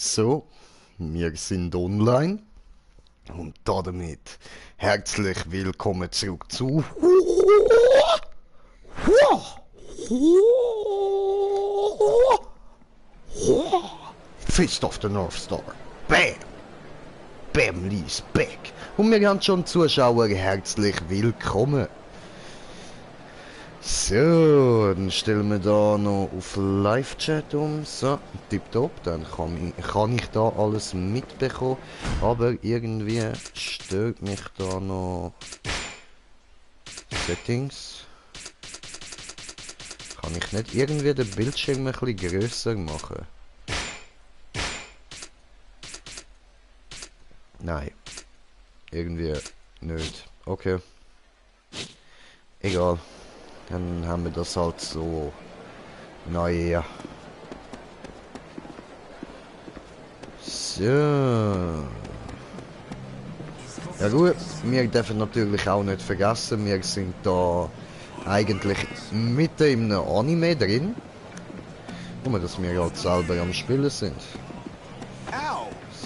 So, wir sind online und damit herzlich willkommen zurück zu Fist of the North Star. Bam! Bamli's back! Und wir haben schon Zuschauer herzlich willkommen. So, dann stellen wir da noch auf Live-Chat um. So, tipptopp, dann kann ich da alles mitbekommen. Aber irgendwie stört mich da noch Settings. Kann ich nicht irgendwie den Bildschirm ein bisschen grösser machen? Nein. Irgendwie nicht. Okay. Egal. Dann haben wir das halt so. Naja. So. Ja gut, wir dürfen natürlich auch nicht vergessen, wir sind da eigentlich mitten in einem Anime drin. Nur, dass wir halt selber am Spielen sind.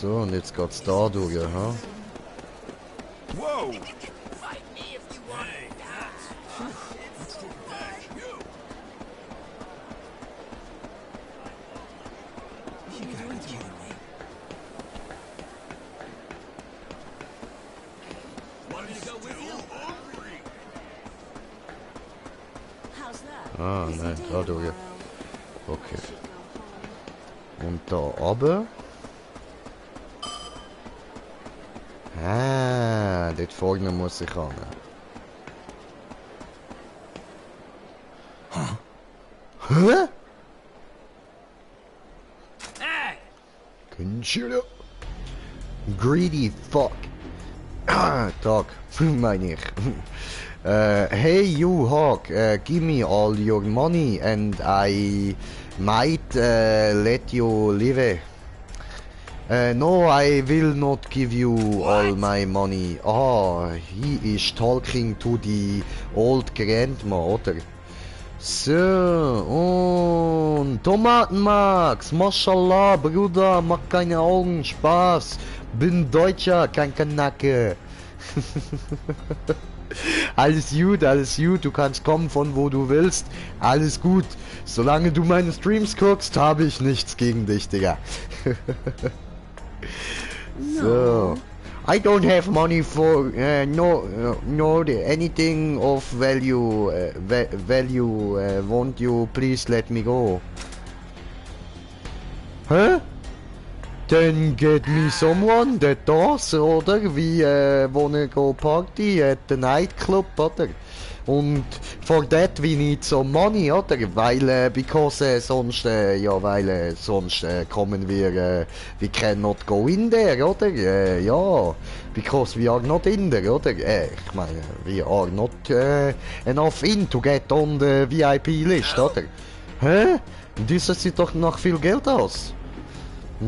So, und jetzt geht's da durch, ha? Wow. Ah, nein, da durch. Okay. Und da oben. Ah, dort vorne muss ich an. Hä? Consider. Greedy fuck. Ah, Tag, meine ich. Hey you Hawk, give me all your money and I might let you live. No, I will not give you all my money. Ah, he is talking to the old grandma, oder? So, und Tomatenmax, Mashallah, Bruder, mach keine Augen, Spaß. Bin Deutscher, kein Kanake. Alles gut, du kannst kommen von wo du willst. Alles gut. Solange du meine Streams guckst, habe ich nichts gegen dich, Digga. So. I don't have money for no anything of value. Won't you please let me go? Hä? Then get me someone that does, oder? We wanna go party at the nightclub, oder? Und for that we need some money, oder? Weil, because sonst, sonst kommen wir, we cannot go in there, oder? Ja, because we are not in there, oder? Ich meine, we are not enough in to get on the VIP list, oder? Hä? Das sieht doch nach viel Geld aus.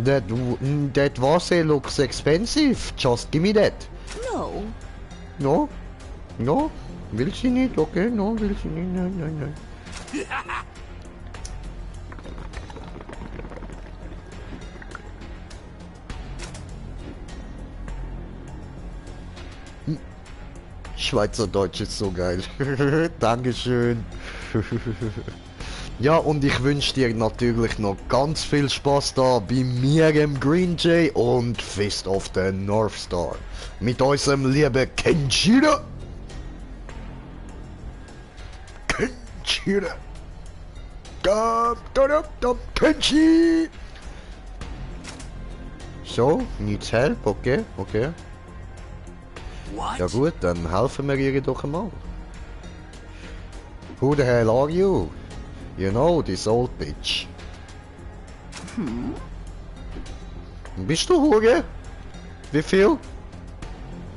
That vase looks expensive. Just give me that. No. No? No? Will sie nicht? Okay, no, will sie nicht. Nein, nein, nein. Schweizerdeutsch ist so geil. Dankeschön. Ja, und ich wünsche dir natürlich noch ganz viel Spaß da bei mir im Green Jay und Fist of the North Star. Mit unserem lieben Kenshiro. Kenshiro. Kenshi. So, needs help, okay, okay. Ja gut, dann helfen wir ihr doch einmal. Who the hell are you? You know, this old bitch. Bist du Hure? Wie viel?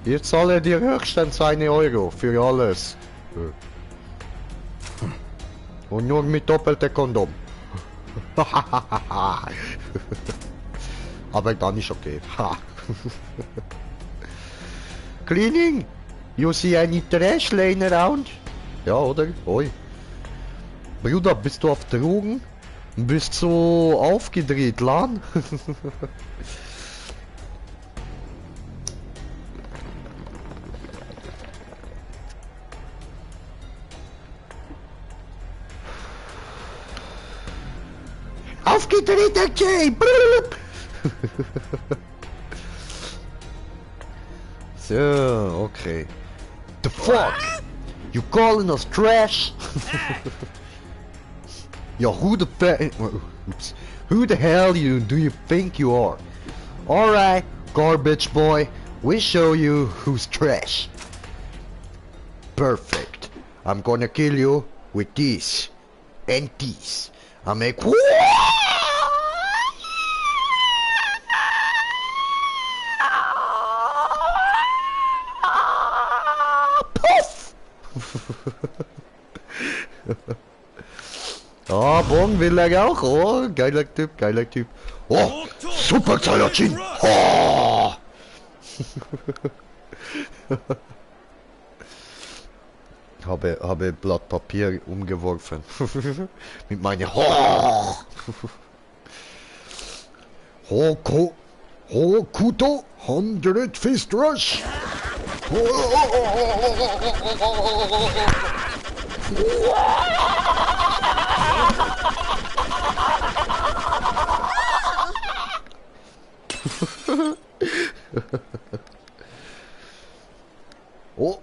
Ich zahle dir höchstens 1 Euro für alles. Und nur mit doppeltem Kondom. Aber dann ist okay. Cleaning? You see any trash laying around? Ja, oder? Oi. Bruder, bist du auf Drogen? Bist so aufgedreht, Lan? Aufgedrehter Jay! So, okay. The fuck? You calling us trash? Yo, oops. Who the hell do you think you are? Alright, garbage boy, we show you who's trash. Perfect. I'm gonna kill you with these and these. I make Puff! Ah, Bong will er auch. Oh, geiler Typ, geiler Typ. Oh, Super Saiyajin. Oh. habe Blatt Papier umgeworfen. Mit meiner Hokuto 100 Fist Rush. Oh.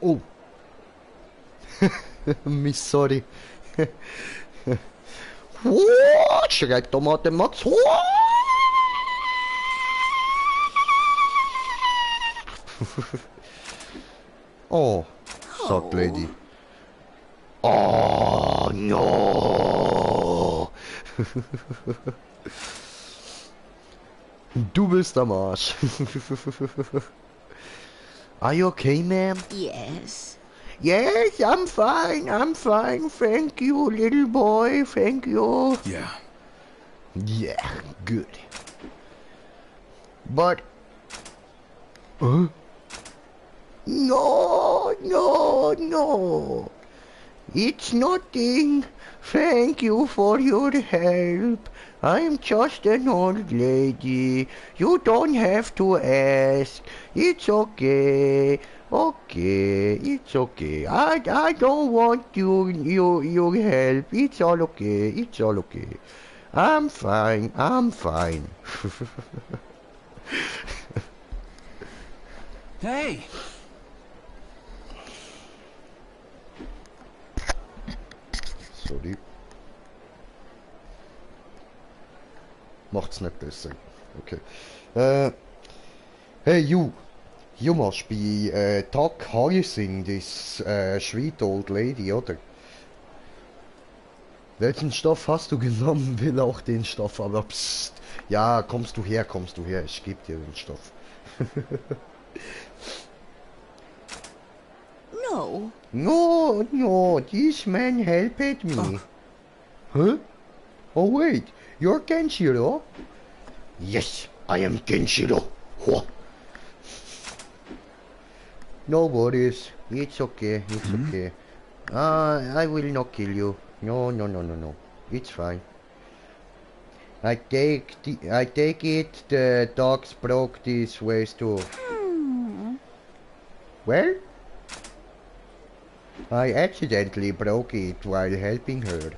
Oh. Miss sorry. Schreibt Tomate Max. Oh, sagt Lady. Oh no. Du bist am Arsch. Are you okay, ma'am? Yes. Yes, I'm fine, thank you, little boy, thank you. Yeah. Yeah, good. But... Huh? No, no, no. It's nothing. Thank you for your help. I'm just an old lady. You don't have to ask. It's okay. Okay, it's okay. I don't want your help. It's all okay. It's all okay. I'm fine. I'm fine. Hey! Sorry. Macht's nicht besser. Okay. Hey, you. You must be Doc Hyacinth, this sweet old lady, oder? Welchen Stoff hast du genommen? Will auch den Stoff, aber psst. Ja, kommst du her, ich geb dir den Stoff. No. No, no, this man helped me. Huh? Oh wait, you're Kenshiro? Yes, I am Kenshiro. Huh. No worries, it's okay, it's okay. I will not kill you. No, no, no, no, no. It's fine. I take it the dogs broke this ways too. Well? I accidentally broke it while helping her.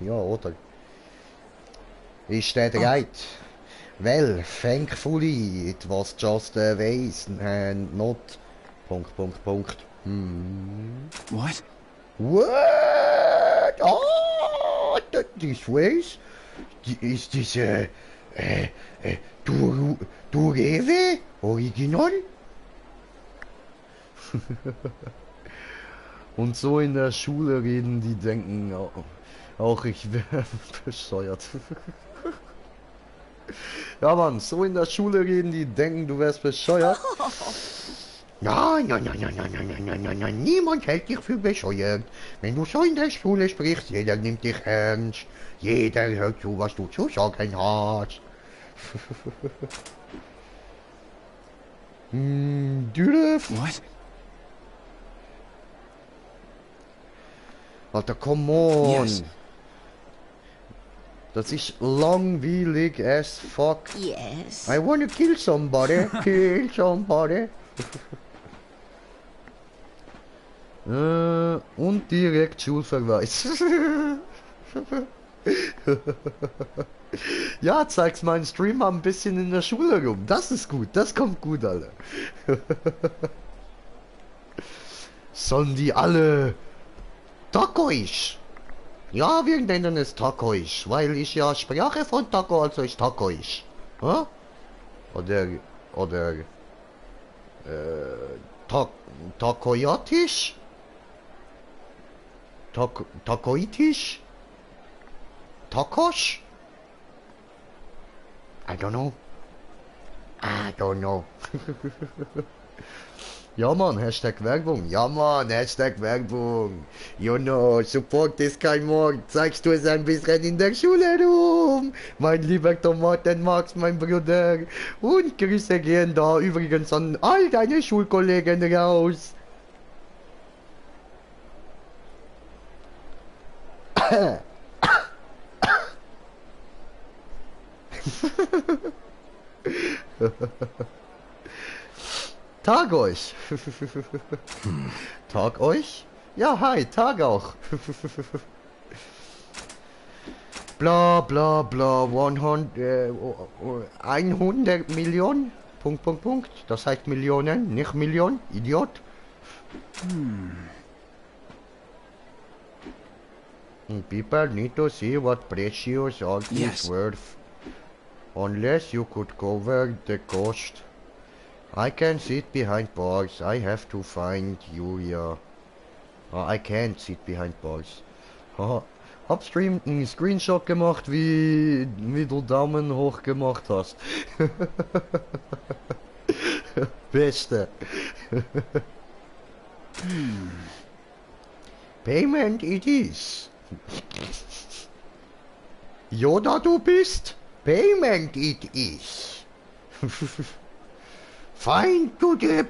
Ja, oder? Is that right? Well, thankfully it was just a vase and not... Punkt. What? What? Oh, this vase? Is this Dureve? Original? Und so in der Schule reden, die denken auch ich wäre bescheuert. Ja Mann, so in der Schule reden, die denken, du wärst bescheuert. Nein, niemand hält dich für bescheuert. Wenn du so in der Schule sprichst, jeder nimmt dich ernst. Jeder hört zu, was du zu sagen hast. What? Alter, come on. Yes. Das ist langweilig as fuck. Yes. I wanna kill somebody. Kill somebody. Und direkt Schulverweis. Ja, zeig's meinen Streamer ein bisschen in der Schule rum. Das ist gut, das kommt gut, alle. Sollen die alle Takoisch? Ja, wir nennen es Takoisch, weil ich ja Sprache von Taco, also ich Takoisch. Huh? Oder Takoyatisch? Takoitisch? Takosch? I don't know. I don't know. Ja Mann, Hashtag Werbung. Ja Mann, Hashtag Werbung. You know, Support ist kein Mord. Zeigst du es ein bisschen in der Schule rum. Mein lieber Tomatenmax, mein Bruder. Und Grüße gehen da übrigens an all deine Schulkollegen raus. Tag euch. Tag euch? Ja, hi, Tag auch. Bla bla bla, 100 Millionen? Punkt. Das heißt Millionen, nicht Million, Idiot. People need to see what precious art is worth. Unless you could cover the cost. I can sit behind bars. I have to find Julia. I can't sit behind bars. Hab einen Screenshot gemacht, wie du Daumen hoch gemacht hast. Beste. Payment it is. Yoda du bist? Payment it is. Find the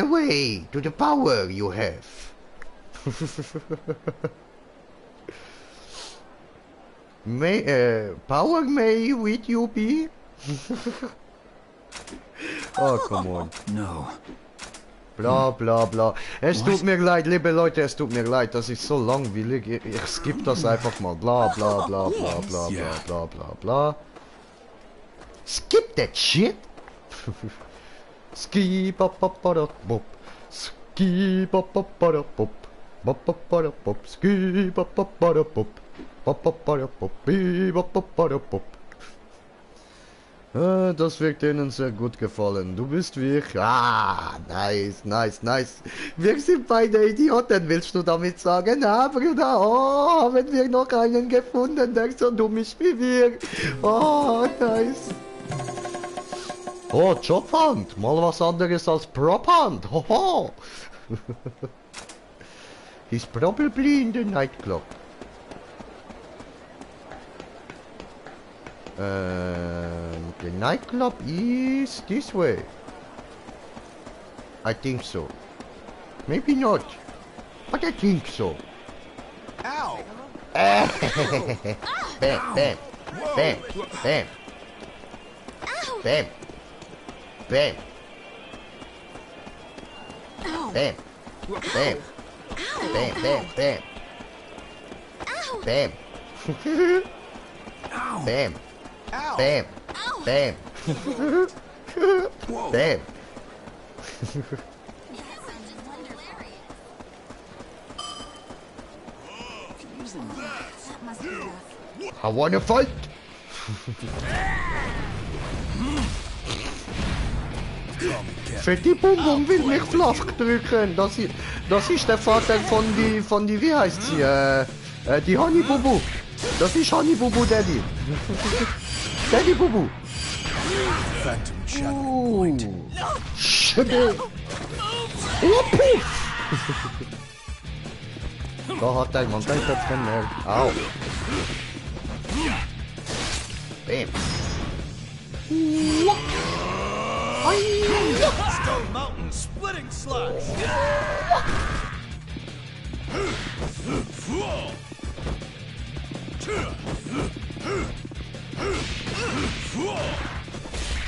way to the power you have. Power may with you be? Oh, come on. No. Bla bla bla. Es tut mir leid, liebe Leute, es tut mir leid, das ist so langweilig. Ich skippe das einfach mal. Bla bla bla bla bla bla bla bla bla. Skip that shit. Ski pop pop pop pop. Ski pop pop pop pop. Pop pop pop pop. Ski pop pop pop pop. Pop pop pop pop. Pop pop pop pop. Das wird denen sehr gut gefallen. Du bist wie ich. Ah, nice. Wir sind beide Idioten, willst du damit sagen? Ah, Bruder, oh, haben wir noch einen gefunden, der so dumm ist wie wir. Oh, nice. Oh, Jobhand. Mal was anderes als Prophand. Hoho. He's probably in the nightclub. The nightclub is this way. I think so. Maybe not, but I think so. Ow! Bam, bam, bam, bam, bam, bam, bam, bam, bam, bam, bam, bam, bam. Ow! Bam! Bam! Bam! I wanna fight! Fetti Bum will mich flach drücken. Das ist der Vater von die wie heißt sie? Die Honey Bubu. Das ist Honey Bubu Daddy. Daddy Bubu. Phantom Shadow Point. Shadow. Oh, puff. Da hat jemand ein Köpfchen mehr. Au. Bam. Stone Mountain splitting slugs.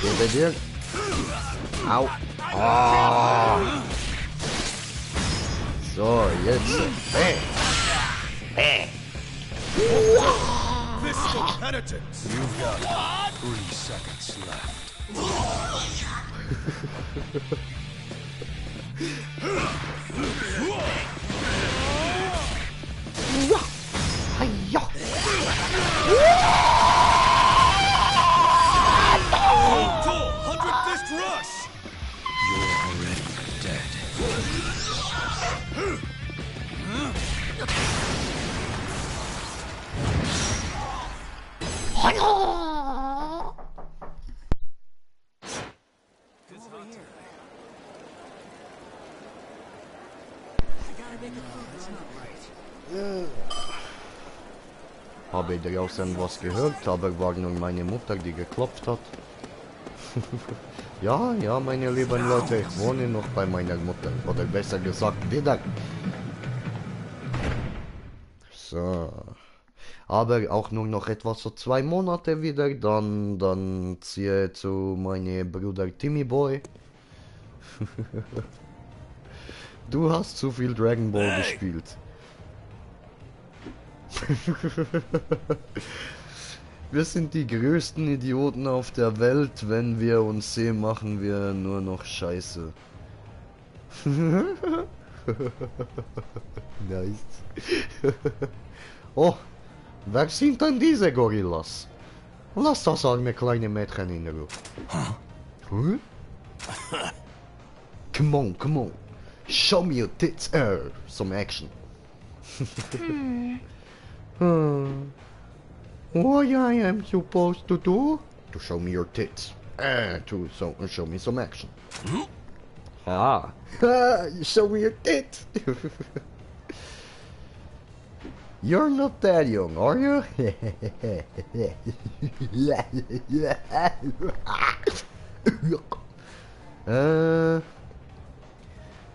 Gebe dir. Au. Ah. So, jetzt. Fist of penitence. You've got 3 seconds left. Hiya. Full 100 fist rush. You're already dead. Habe ich draußen was gehört, aber war nur meine Mutter, die geklopft hat. Ja, ja, meine lieben Leute, ich wohne noch bei meiner Mutter. Oder besser gesagt, wieder. So. Aber auch nur noch etwa so 2 Monate wieder, dann ziehe ich zu meinem Bruder Timmy Boy. Du hast zu viel Dragon Ball gespielt. Wir sind die größten Idioten auf der Welt. Wenn wir uns sehen, machen wir nur noch Scheiße. Nice. Oh, wer sind denn diese Gorillas? Lass das arme kleine Mädchen in Ruhe. Huh? Come on, come on. Show me your tits. Some action. What I am supposed to do? To show me your tits. Show me some action. Ah. Show me your tits. You're not that young, are you?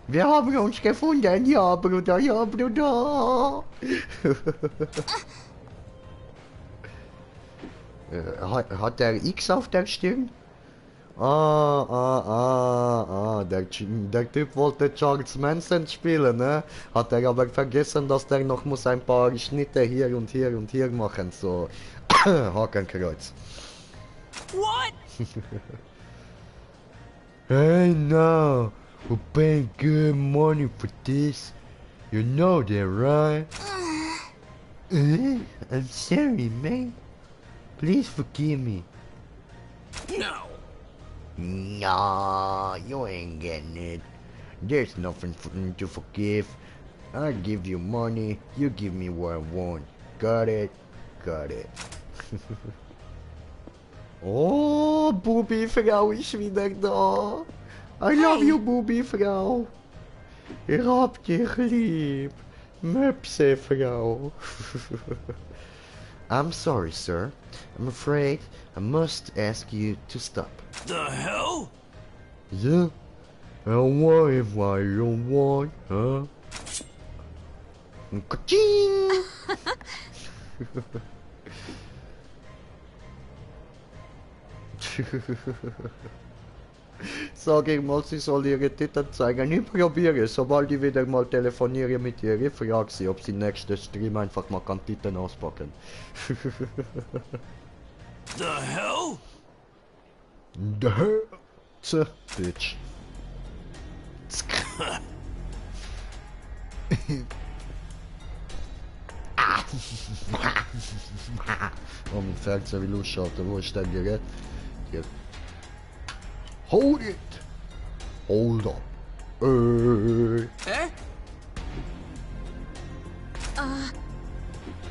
Wir haben uns gefunden, ja Bruder, ja Bruder. Hat der X auf der Stirn? Der Typ wollte Charles Manson spielen, ne? Hat er aber vergessen, dass der noch muss ein paar Schnitte hier und hier und hier machen, so Hakenkreuz. What? Hey now, we're paying good money for this. You know that, right? I'm sorry, man. Please forgive me. No. Nah, you ain't getting it. There's nothing to forgive. I give you money, you give me what I want. Got it? Got it. Oh, Bubi-Frau ist wieder da. I love you, Bubi-Frau. Ich hab dich lieb. Möpse-Frau. I'm sorry, sir. I'm afraid I must ask you to stop. The hell? Yeah? And what if I don't want, huh? Ka-ching! Sag ich mal, sie soll ihre Titten zeigen. Ich probiere, sobald ich wieder mal telefoniere mit ihr, ich frage sie, ob sie nächsten Stream einfach mal kann Titten auspacken. The hell? The hell? Bitch. Oh, mein Fernseher will ausschalten. Wo ist dein Gerät? Hier. Hold it! Hold up. Eh?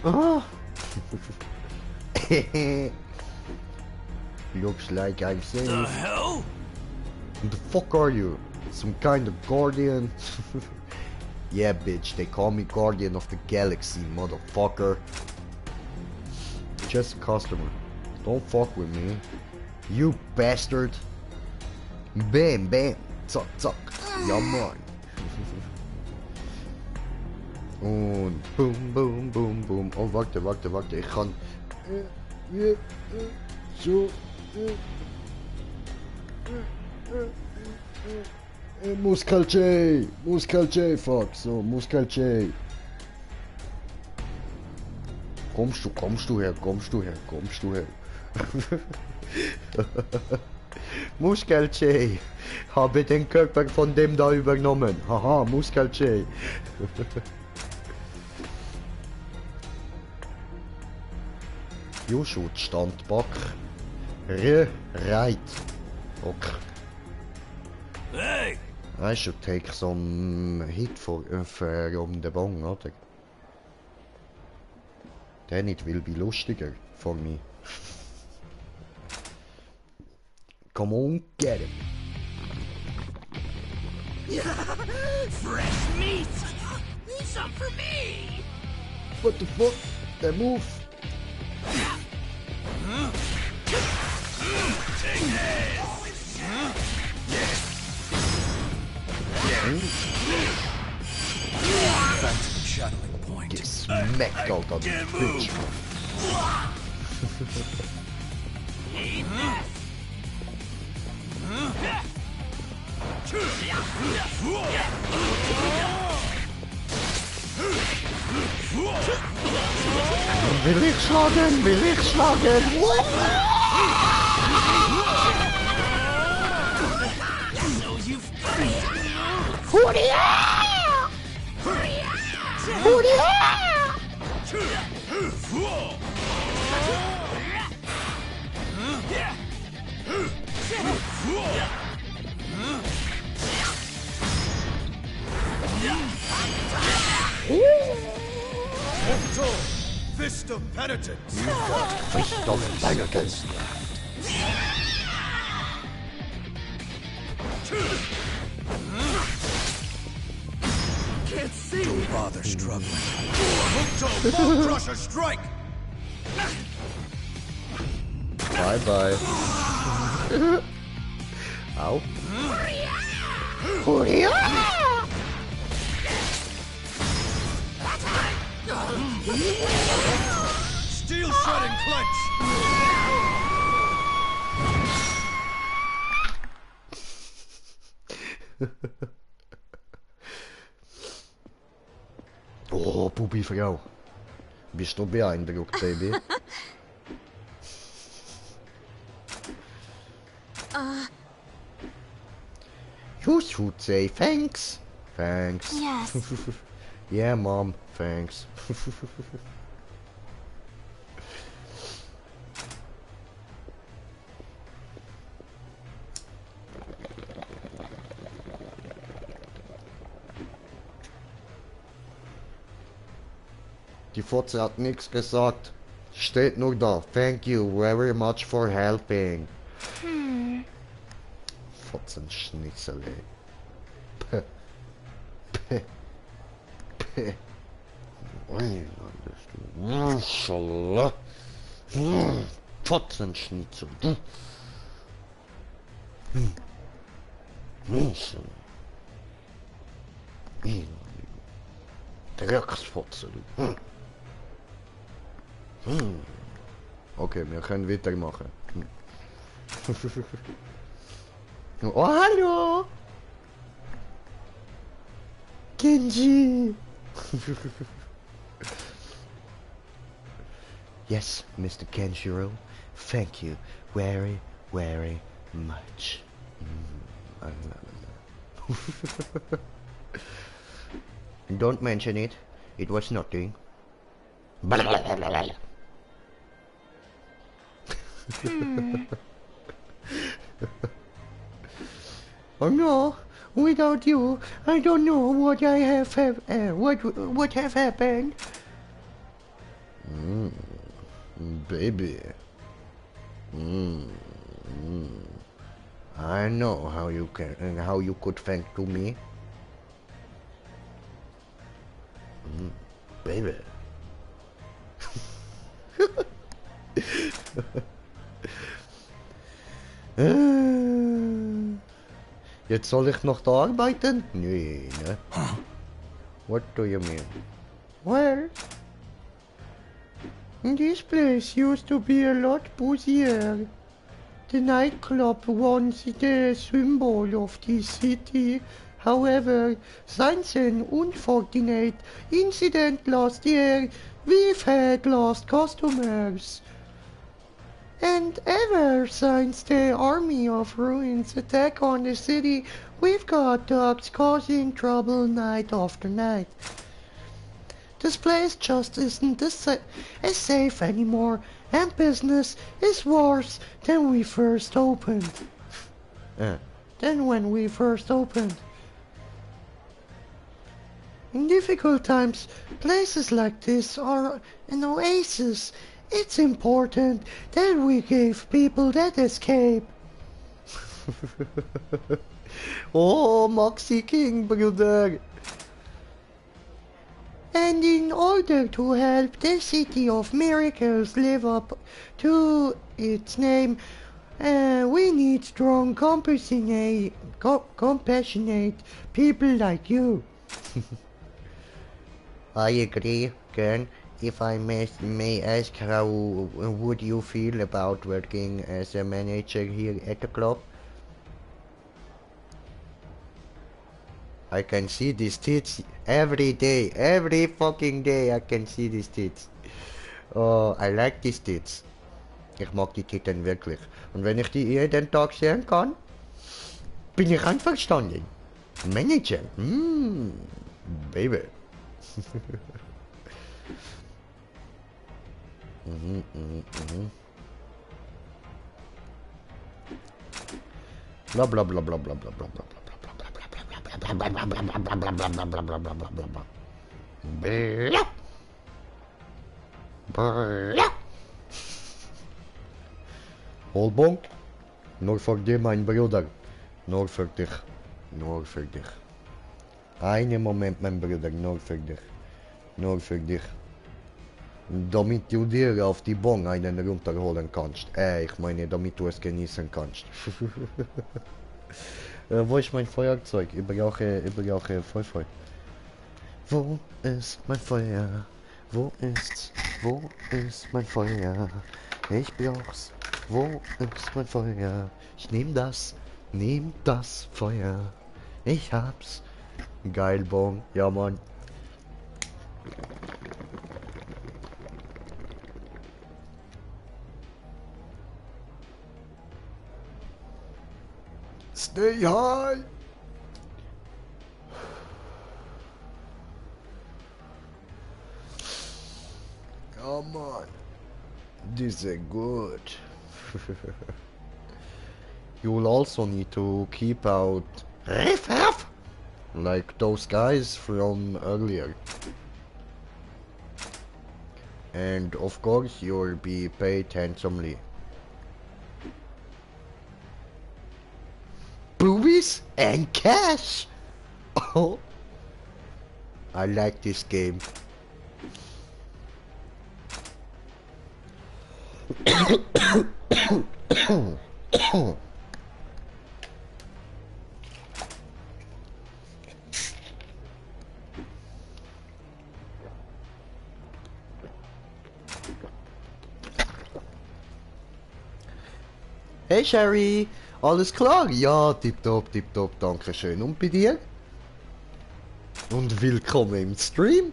Ah. Looks like I'm safe. The hell? Who the fuck are you? Some kind of guardian? Yeah, bitch, they call me Guardian of the Galaxy, motherfucker. Just a customer. Don't fuck with me. You bastard. Bam, bam. Zack, zack. Ja, man. Und boom, boom, boom, boom. Oh, warte, warte, warte. Ich kann... So... Muskel J! Muskel J, fuck. So, Muskel J. Kommst du her, kommst du her, kommst du her. Muskel J. Habe den Körper von dem da übernommen. Haha, Muskel J. Juschut, Standback. Right. Okay. Hey! I should take some hit from the bong, oder? Then it will be lustiger for me. Come on, get him. Fresh meat! Some for me! What the fuck? The move. Take this! Phantom channeling point. Get smacked out of this bitch. Will ich schlagen? Will ich schlagen? Octo! Fist of Penitence! Fist of Penitence. Can't see! Don't bother struggling. Octo! Bone Crusher Strike! Bye bye. Ow. Steel Shredding Clench! Oh, Bubi-Frau. Bist du beeindruckt, Baby? You should say thanks. Thanks. Yes. Yeah, Mom. Thanks. Die Fotze hat nichts gesagt. Steht nur da. Thank you very much for helping. Fotzenschnitzel, ey. Puh. Puh. Puh. Maschallah. Fotzenschnitzel. Maschallah. Drecksfotze, du. Okay, wir können weitermachen. Oh, hallo! Kenji! Yes, Mr. Kenshiro. Thank you very, very much. Don't mention it. It was nothing. Oh no! Without you, I don't know what I what have happened. Baby. I know how you could thank to me. Baby. Jetzt soll ich noch da arbeiten? Nee, ne? What do you mean? Well, this place used to be a lot busier. The nightclub once the symbol of this city. However, since an unfortunate incident last year, we've had lost customers. And ever since the Army of Ruins attack on the city, we've got dogs causing trouble night after night. This place just isn't as safe anymore, and business is worse than we first opened. Than when we first opened. In difficult times, places like this are an oasis. It's important that we give people that escape. Oh, Moxie King, brother. And in order to help the City of Miracles live up to its name, we need strong, compassionate people like you. I agree, Ken. If I may ask, how would you feel about working as a manager here at the club? I can see these tits every day, every fucking day I can see these tits. Oh, I like these tits. Ich mag die Titten wirklich. Und wenn ich die jeden Tag sehen kann, bin ich einverstanden. Manager, Baby. Bla bla bla bla bla bla bla bla. Holbong, nur für dich, mein Bruder. Nur für dich. Nur für dich. Einen Moment, mein Bruder, nur für dich. Nur für dich. Damit du dir auf die Bon einen runterholen kannst. Ich meine, damit du es genießen kannst. Wo ist mein Feuerzeug? Ich brauche Feuer. Wo ist mein Feuer? Wo ist mein Feuer? Ich brauch's. Wo ist mein Feuer? Ich nehm das Feuer. Ich hab's. Geil, Bon. Ja, Mann. Stay high. Come on. This is good. You will also need to keep out riff raff, like those guys from earlier. And of course you'll be paid handsomely. Boobies and cash! Oh, I like this game. Hey Sherry, alles klar? Ja, tipptopp, danke schön. Und bei dir? Und willkommen im Stream.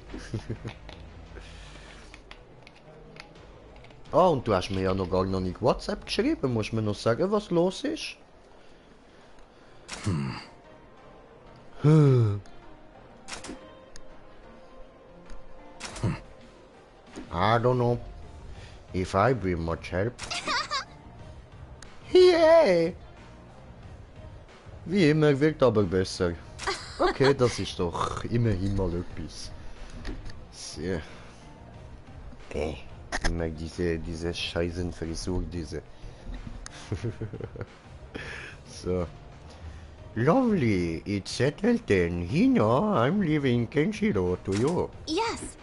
Ah, und du hast mir ja noch gar nicht WhatsApp geschrieben. Musst mir noch sagen, was los ist? I don't know if I be much help. Yay! Wie immer, wirkt aber besser. Okay, das ist doch immerhin mal etwas. So. Immer diese scheißen Frisur, diese. So. Lovely, it's settled then. Hina, I'm leaving Kenshiro to you. Yes.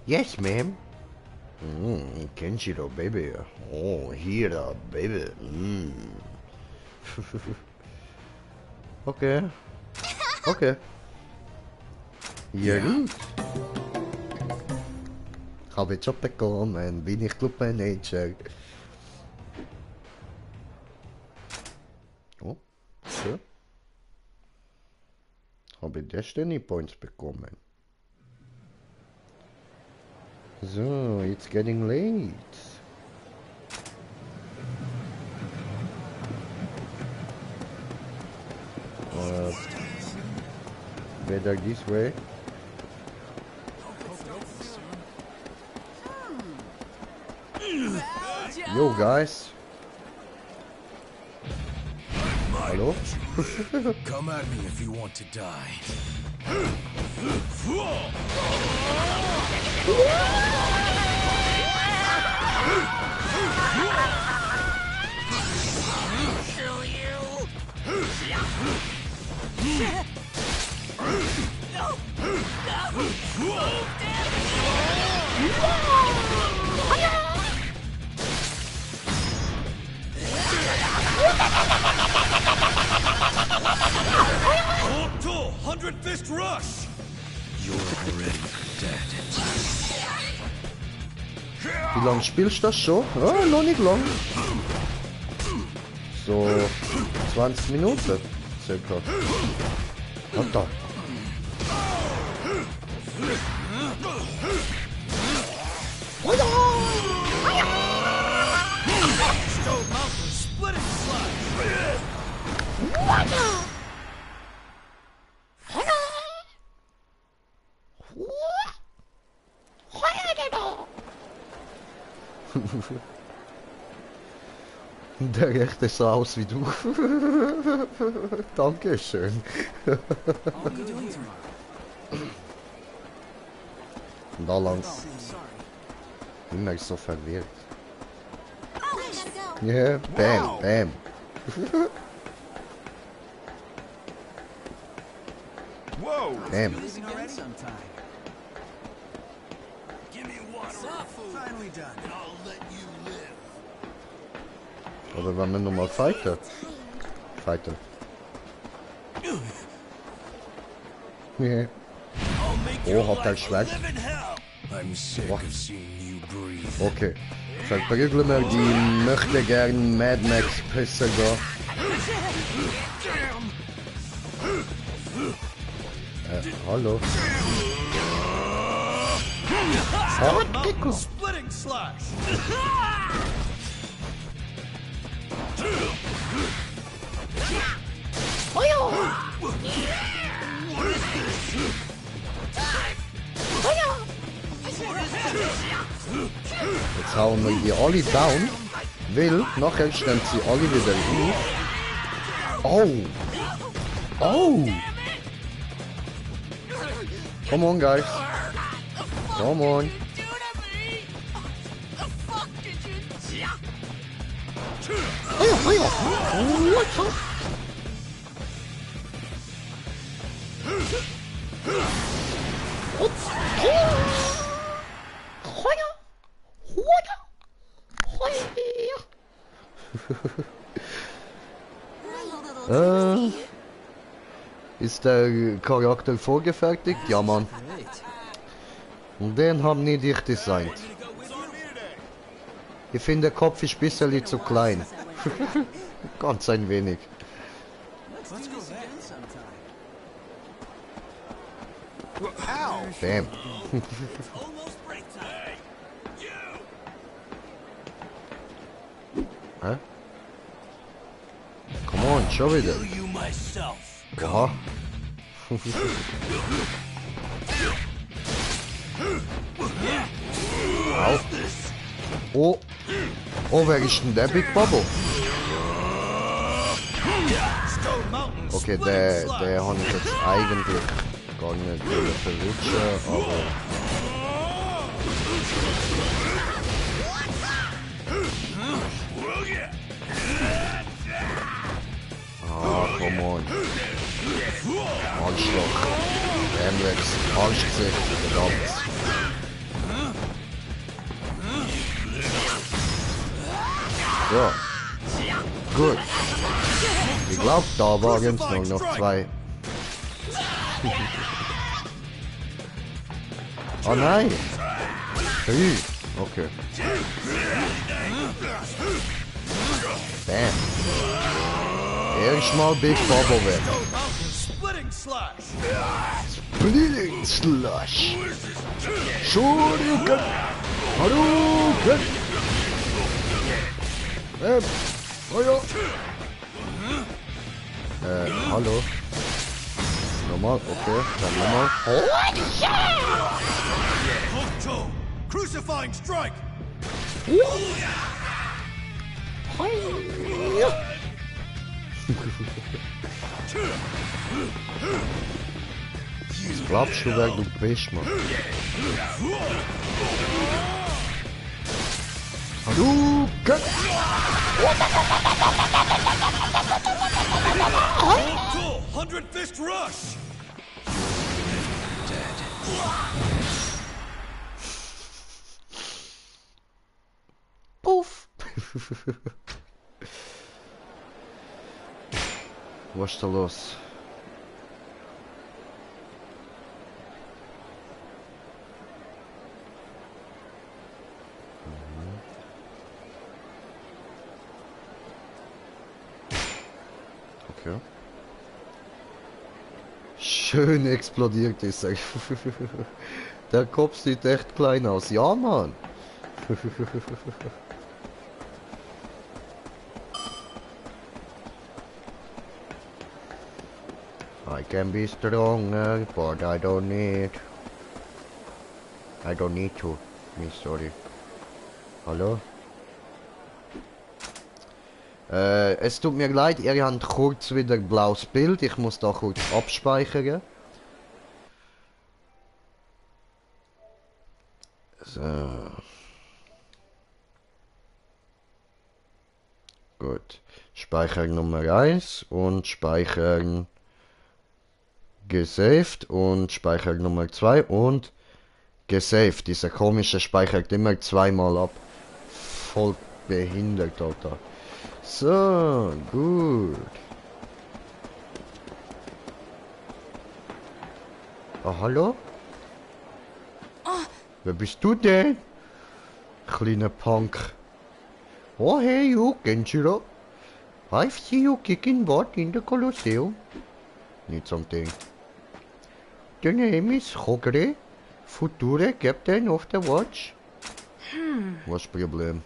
Yes, ma'am. Kenshiro, baby. Oh, Hira, baby. Okay. Okay. Ja, gut. habe einen Job bekommen, bin ich Clubmanager. Oh, so. Habe Destiny Points bekommen. So, it's getting late. Better this way. Yo guys. Hallo? Come at me if you want to die. Kill you! Octo, 100 Fist Rush! You're already dead. Wie lange spielst du das schon? Ah, noch nicht lang. So 20 Minuten circa. Alter. Stone Mountain Splitting Slash! Der rechte sah aus wie du. Dankeschön. Da lang. Immer so verwirrt. Ja, yeah, bam, bam. Whoa! Bam. Finally done. Oder wenn wir nochmal fighten. Fighten. Yeah. Oh, hat er Schwert. I'm sick of seeing you breathe. Okay. Verprügeln wir die möchte gern Mad Max Pisser da. Hallo. Mountain Splitting Slash! Jetzt hauen wir die alle down. Will, nachher stemmt sie alle wieder auf. Oh! Oh! Come on, guys. Come on. What up? Ist der Charakter vorgefertigt? Ja, Mann. Und den haben nicht ich designt. Ich finde, der Kopf ist ein bisschen zu klein. Ganz ein wenig. Bam. Hä? Come on, schon wieder. You myself. Aha. Au. Oh. Oh, wer ist denn der Big Bubble? Stone Mountain Okay, Splitting der Slash! habe ich jetzt eigentlich gar nicht verwutschen, aber... Ah, come on. Arschloch. Amlex, Arschgesicht, verdammt. Ja. Gut. Ich glaube, da waren es noch zwei. Oh nein! Hey. Okay. Bam. Erstmal Big Bubble weg. Stone Mountain splitting slash. Bleeding Slush. Shoryuken. Hadouken. Oh ja. Hallo. Nochmal, okay. Dann nochmal. Hokuto. Crucifying strike. Glaubst du, wer du bist, Mann? Hadouken. Hokuto. 100 fist rush. Puff. Was ist da los? Okay. Schön explodiert ist er. Der Kopf sieht echt klein aus. Ja, Mann. I can be stronger, but I don't need to. Me sorry. Hallo? Es tut mir leid, ihr habt kurz wieder ein blaues Bild. Ich muss da kurz abspeichern. So. Gut. Speichern Nummer 1 und speichern gesaved und Speichern Nummer 2 und gesaved. Dieser komische speichert immer zweimal ab. Voll behindert, Alter. So, gut. Ah, hallo? Wer bist du denn? Kleiner Punk. Oh, hey, you, Kenshiro. I've seen you kicking butt in the Colosseum. Need something. The name is Hogre, future captain of the watch. What's the problem?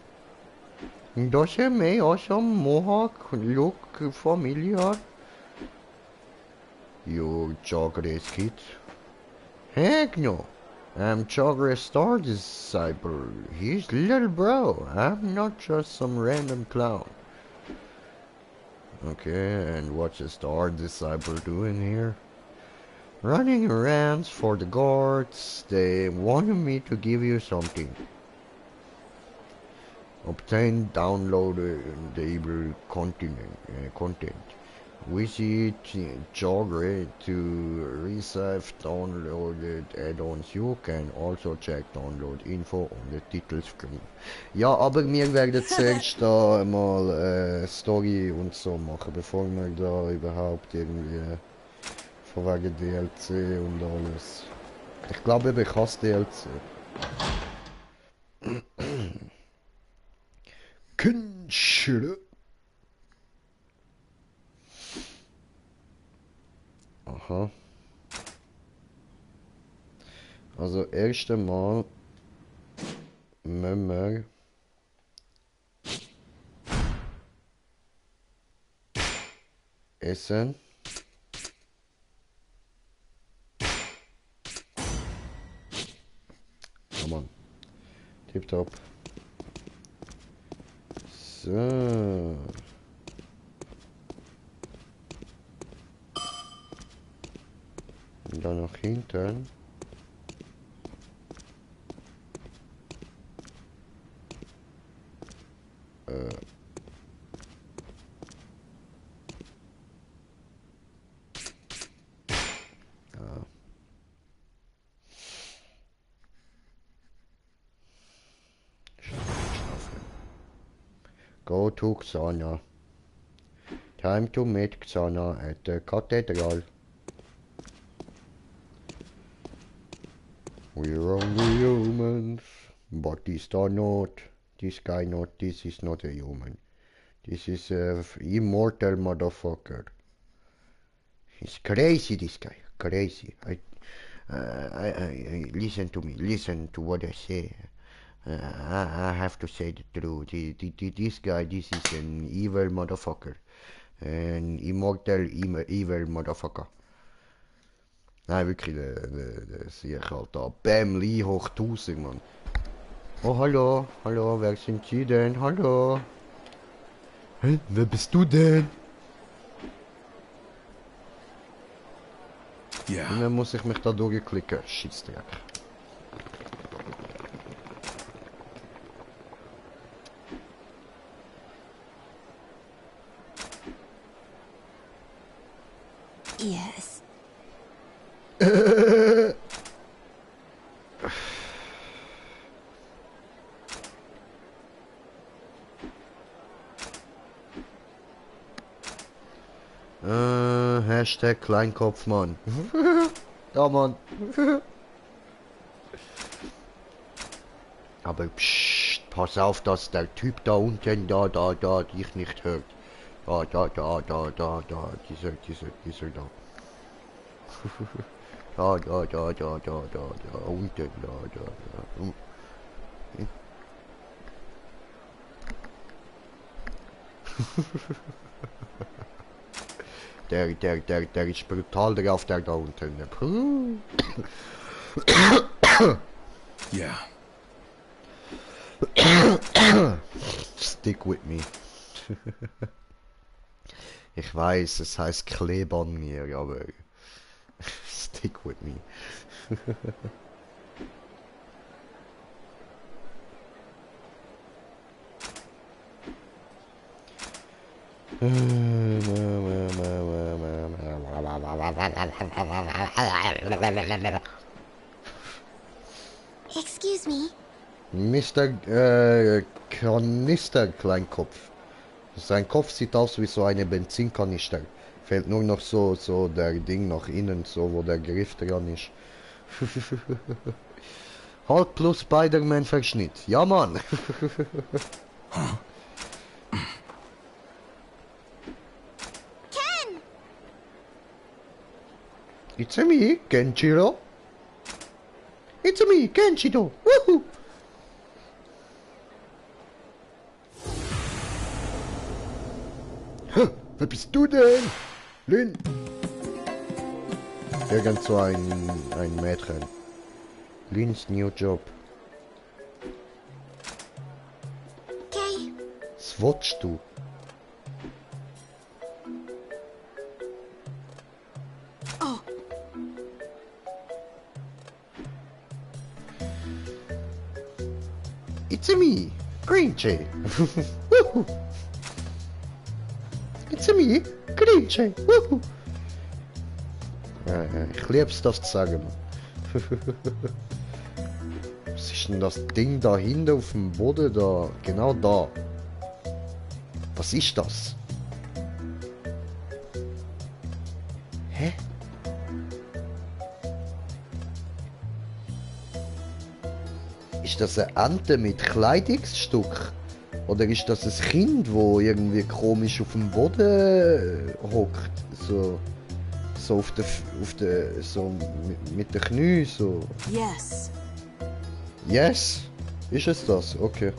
Does he may awesome mohawk look familiar? You Jogres kid? Heck no. I'm Jogres Star Disciple. He's little bro. I'm not just some random clown. Okay, and what's a Star Disciple doing here? Running around for the guards. They wanted me to give you something. Obtain downloadable content. Visit Jogre to receive downloaded add-ons. You can also check download info on the title screen. Ja, aber wir werden zuerst da mal Story und so machen, bevor wir da überhaupt irgendwie von wegen DLC und alles. Ich glaube, ich hasse DLC. Kenshiro. Aha. Also erst einmal müssen wir essen. Come on. Tipptopp. So. Und dann nach hinten. Go to Xana. Time to meet Xana at the cathedral. We're only humans. But this are not, this guy not, this is not a human. This is a immortal motherfucker. He's crazy, this guy, crazy. I listen to me, listen to what I say. I have to say the truth. This guy, this is an evil motherfucker. An immortal evil motherfucker. Nein, wirklich, der sehe ich halt da. Bam, Lee hoch 1000, Mann. Oh, hallo, hallo, wer sind Sie denn? Hallo. Hä, wer bist du denn? Yeah. Und dann muss ich mich da durchklicken. Scheißdreck. Yes. Hashtag Kleinkopf, Mann. Ja, Mann. Aber psst, pass auf, dass der Typ da unten, da, dich nicht hört. Da, dieser da. Da, unten, da. Der ist brutal drauf, der da unten. Yeah. Stick with me. Ich weiß, es heißt Kleb an mir, aber stick with me. Excuse me. Mr. Kanister Kleinkopf. Sein Kopf sieht aus wie so eine Benzinkanister. Fehlt nur noch so der Ding nach innen, so wo der Griff dran ist. Hulk plus Spider-Man Verschnitt. Ja, Mann. Ken! It's me, Kenshiro. It's me, Kenshiro. Woohoo! Wer bist du denn? Lin? Irgend so ein Mädchen. Lins new job. Okay. Was willst du? Oh. It's me, Green Jay. Woohoo! It's me, Green Jay. Woohoo! Ja, ich lieb's, das zu sagen. Was ist denn das Ding da hinten auf dem Boden da? Genau da. Was ist das? Hä? Ist das eine Ente mit Kleidungsstück? Oder ist das ein Kind, wo irgendwie komisch auf dem Boden hockt? So auf der, so mit den Knien, so. Yes. Yes? Ist es das? Okay.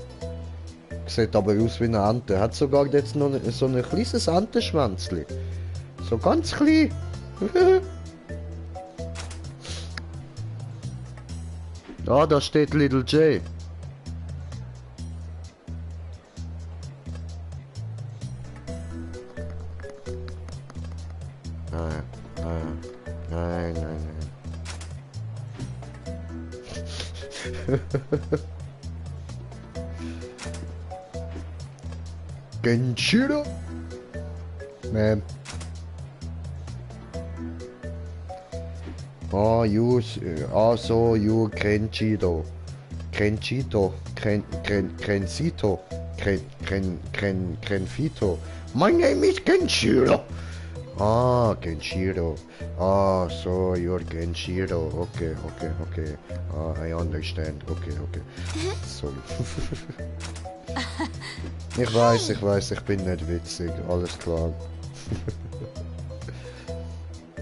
Sieht aber aus wie eine Ente. Hat sogar jetzt noch so ein kleines Entenschwänzli. So ganz klein. Ah, da steht Little J. Nein. Kenshiro? Ma'am. Oh, you Kenshiro. Krenfito. My name is Kenshiro. Ah, Kenshiro. Ah, so you're Kenshiro. Okay, okay, okay. I understand. Okay, okay. Sorry. Ich weiß, ich bin nicht witzig. Alles klar.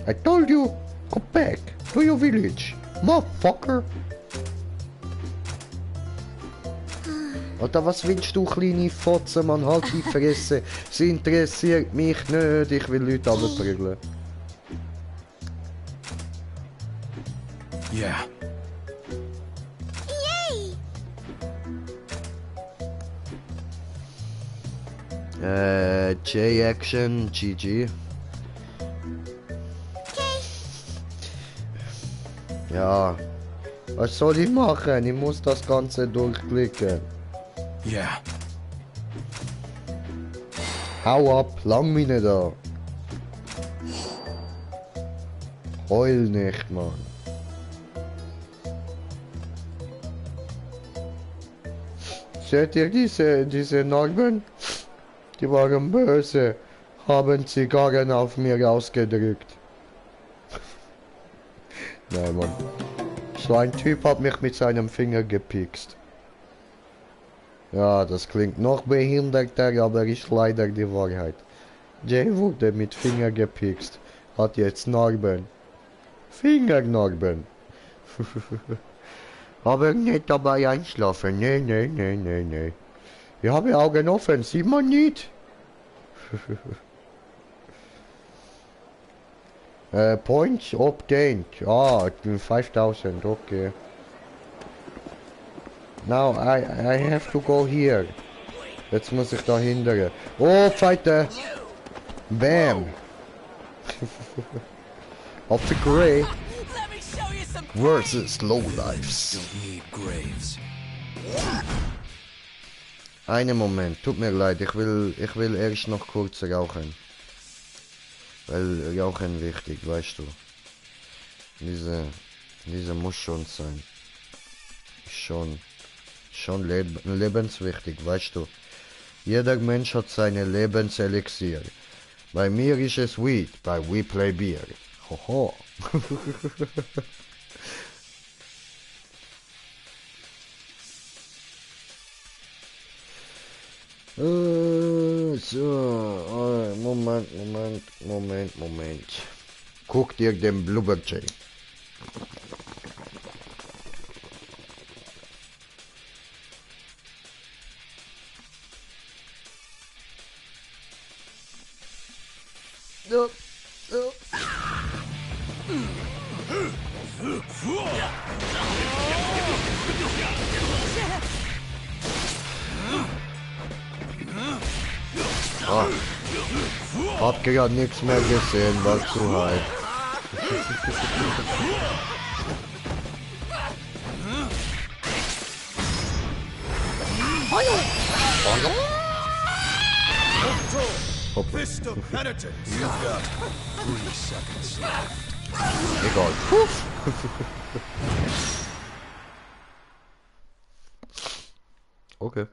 I told you, go back to your village, motherfucker. Alter, was willst du, kleine Fotze, man? Halt die Fresse. Sie interessiert mich nicht. Ich will Leute runterprügeln. Yeah. J-Action, GG. Ja. Was soll ich machen? Ich muss das Ganze durchklicken. Yeah. Hau ab, lang mich nicht an. Heul nicht, Mann. Seht ihr diese Narben? Die waren böse, haben Zigarren auf mir ausgedrückt. Nein, Mann. So ein Typ hat mich mit seinem Finger gepikst. Ja, das klingt noch behinderter, aber ist leider die Wahrheit. Jay wurde mit Finger gepikst, hat jetzt Narben. Fingernarben. Aber nicht dabei einschlafen, nee. Ich habe Augen offen, sieht man nicht. Points obtained. Ah, 5000, okay. Now I have to go here. Jetzt muss ich da hindern. Oh, Fighter! Bam! Of the Grey Let me show you some versus Lowlifes. Don't need graves. Einen Moment, tut mir leid, ich will erst noch kurz rauchen. Weil Rauchen wichtig, weißt du. Diese muss schon sein. Schon lebenswichtig, weißt du. Jeder Mensch hat seine Lebenselixier. Bei mir ist es Weed, bei We Play Beer. Hoho. So, Moment. Guck dir den Blubberjay. Hab gerade nichts mehr gesehen, war zu heiß. Fist of Penitence. You've got 3 seconds left. Egal. Okay.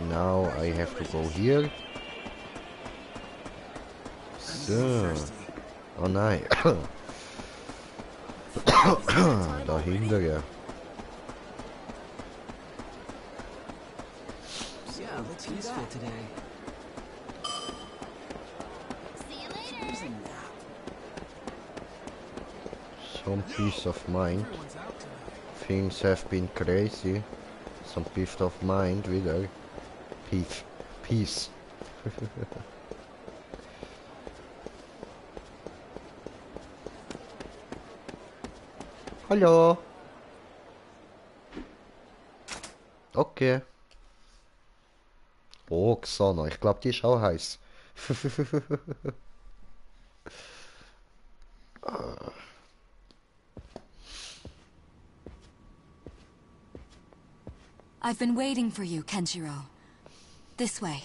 Now I have to go here. So. Oh nein. Dahinter, ja. Yeah, looks useful today. See you later. Some peace of mind. Things have been crazy. Some peace of mind wieder. Peace. Hallo. Okay. Oh, Xana, ich glaube, die ist auch heiß. I've been waiting for you, Kenshiro. This way.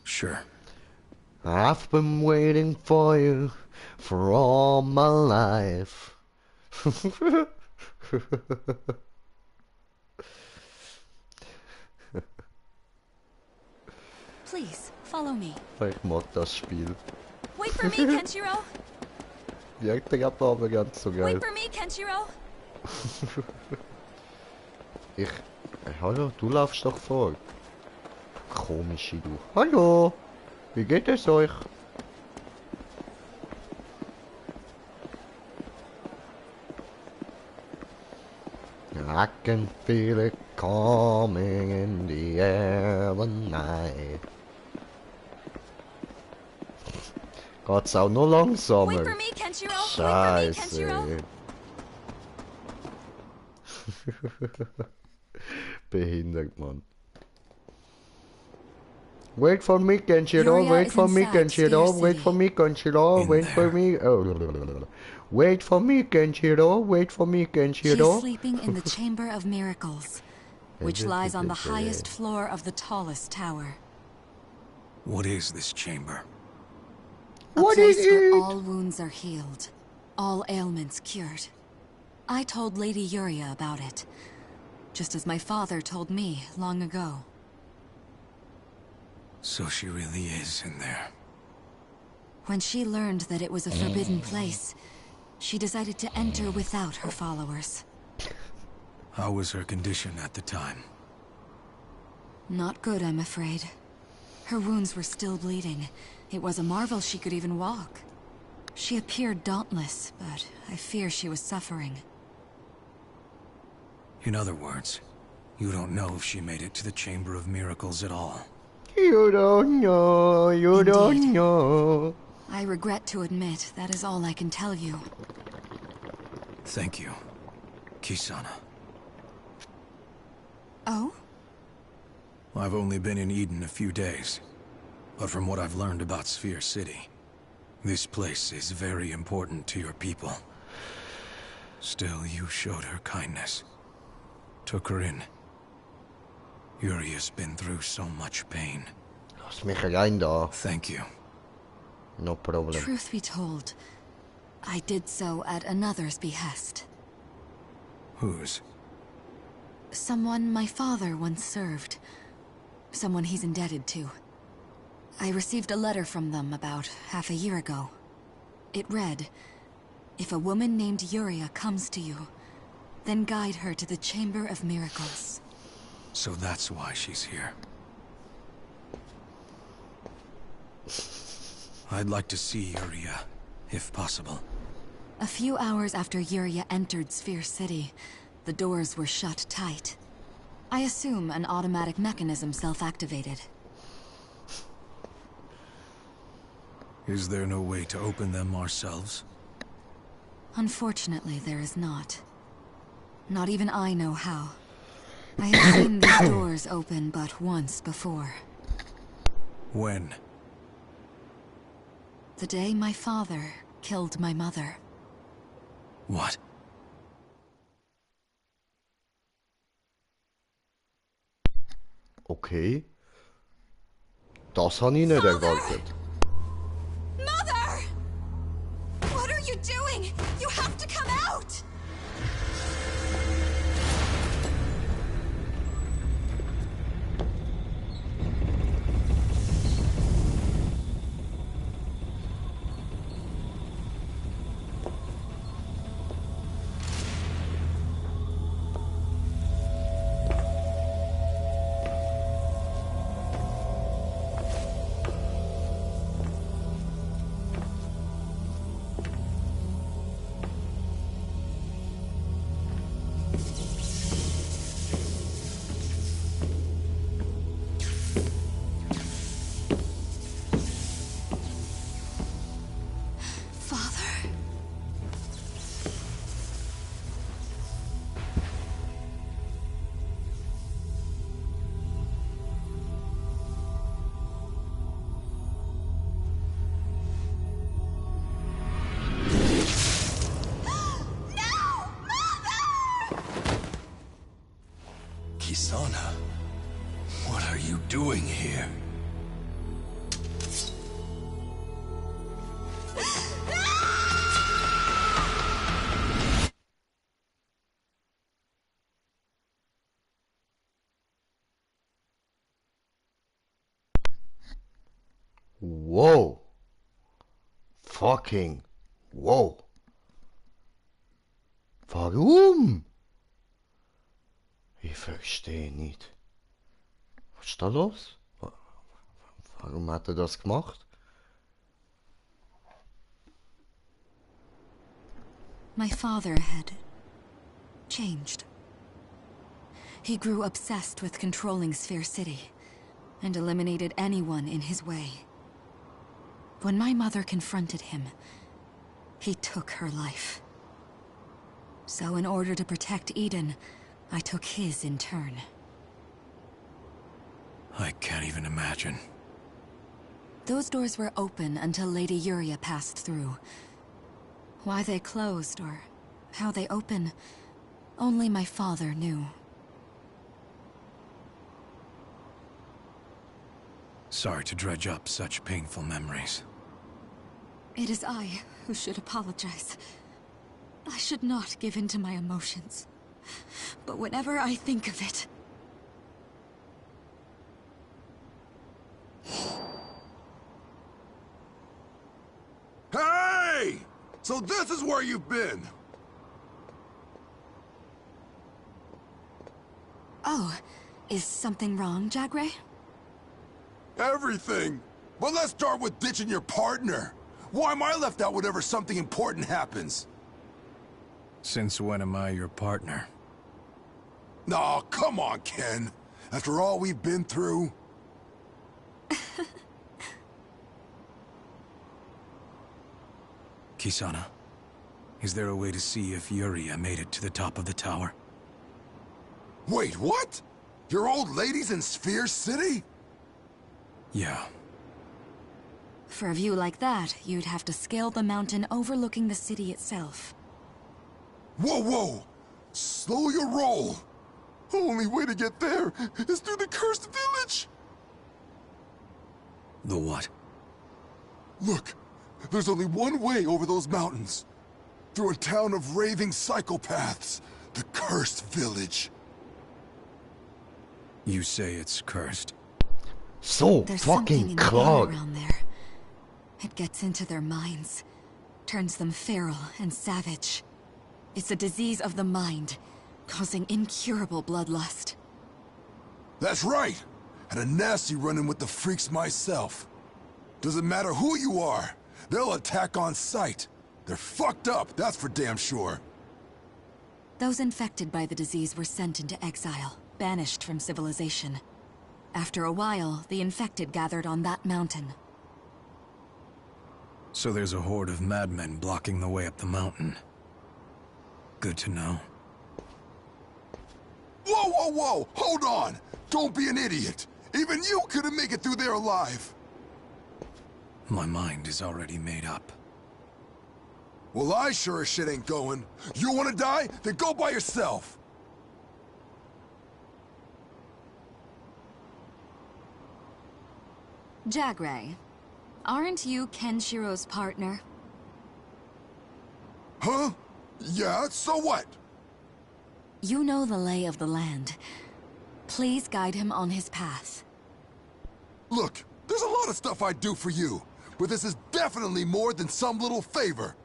Sure. I've been waiting for you for all my life. Please, follow me. Ich mag das Spiel. Wait for me, Kenshiro! Ja, der aber ganz so geil. Wait for me, Kenshiro! Hallo, du laufst doch vor. Komische du. Hallo! Wie geht es euch? I can feel it coming in the air tonight. Geht's auch noch langsamer? Wait for me, Kenshiro! Wait for me, Kenshiro! Scheiße. Behindert, Mann. Wait for me, Kenshiro. Yuria Wait is for me, inside Kenshiro. Sphere Wait City. for me, Kenshiro. In Wait for there. me. Oh, wait for me, Kenshiro. Wait for me, She's Kenshiro. sleeping in the Chamber of Miracles, which lies on the highest floor of the tallest tower. What is this chamber? A What place is where it? all wounds are healed, all ailments cured. I told Lady Yuria about it, just as my father told me long ago. So she really is in there. When she learned that it was a forbidden place, she decided to enter without her followers. How was her condition at the time? Not good, I'm afraid. Her wounds were still bleeding. It was a marvel she could even walk. She appeared dauntless, but I fear she was suffering. In other words, you don't know if she made it to the Chamber of Miracles at all. You don't know. You don't Indeed. know. I regret to admit that is all I can tell you. Thank you, Kisana. Oh? I've only been in Eden a few days, but from what I've learned about Sphere City, this place is very important to your people. Still, you showed her kindness. Took her in. Yuria's been through so much pain. Lass mich rein da. Thank you. No problem. Truth be told, I did so at another's behest. Whose? Someone my father once served. Someone he's indebted to. I received a letter from them about half a year ago. It read, "If a woman named Yuria comes to you, then guide her to the Chamber of Miracles." So that's why she's here. I'd like to see Yuria, if possible. A few hours after Yuria entered Sphere City, the doors were shut tight. I assume an automatic mechanism self-activated. Is there no way to open them ourselves? Unfortunately, there is not. Not even I know how. I have seen these doors open but once before. When? The day my father killed my mother. What? Okay. Das habe ich nicht erwartet. Mother! What are you doing? You have to come out! Father. Kisana, what are you doing here? Wow. Fucking wow. Warum? Ich verstehe nicht. Was ist da los? Warum hat er das gemacht? My father had changed. He grew obsessed with controlling Sphere City and eliminated anyone in his way. When my mother confronted him, he took her life. So in order to protect Eden, I took his in turn. I can't even imagine. Those doors were open until Lady Yuria passed through. Why they closed or how they open, only my father knew. Sorry to dredge up such painful memories. It is I who should apologize. I should not give in to my emotions. But whenever I think of it... Hey! So this is where you've been! Oh, is something wrong, Jagre? Everything! But let's start with ditching your partner. Why am I left out whenever something important happens? Since when am I your partner? Nah, come on, Ken. After all we've been through... Kisana, is there a way to see if Yuria made it to the top of the tower? Wait, what? Your old lady's in Sphere City? Yeah. For a view like that, you'd have to scale the mountain overlooking the city itself. Whoa, whoa! Slow your roll! Only way to get there is through the cursed village! The what? Look, there's only one way over those mountains. Through a town of raving psychopaths. The cursed village. You say it's cursed. So There's something fucking in the air Clark. around there. It gets into their minds, turns them feral and savage. It's a disease of the mind, causing incurable bloodlust. That's right! Had a nasty run-in with the freaks myself. Doesn't matter who you are, they'll attack on sight. They're fucked up, that's for damn sure. Those infected by the disease were sent into exile, banished from civilization. After a while, the infected gathered on that mountain. So there's a horde of madmen blocking the way up the mountain. Good to know. Whoa, whoa, whoa! Hold on! Don't be an idiot! Even you couldn't make it through there alive! My mind is already made up. Well, I sure as shit ain't going. You wanna die? Then go by yourself! Jagre, aren't you Kenshiro's partner? Huh? Yeah, so what? You know the lay of the land. Please guide him on his path. Look, there's a lot of stuff I'd do for you, but this is definitely more than some little favor.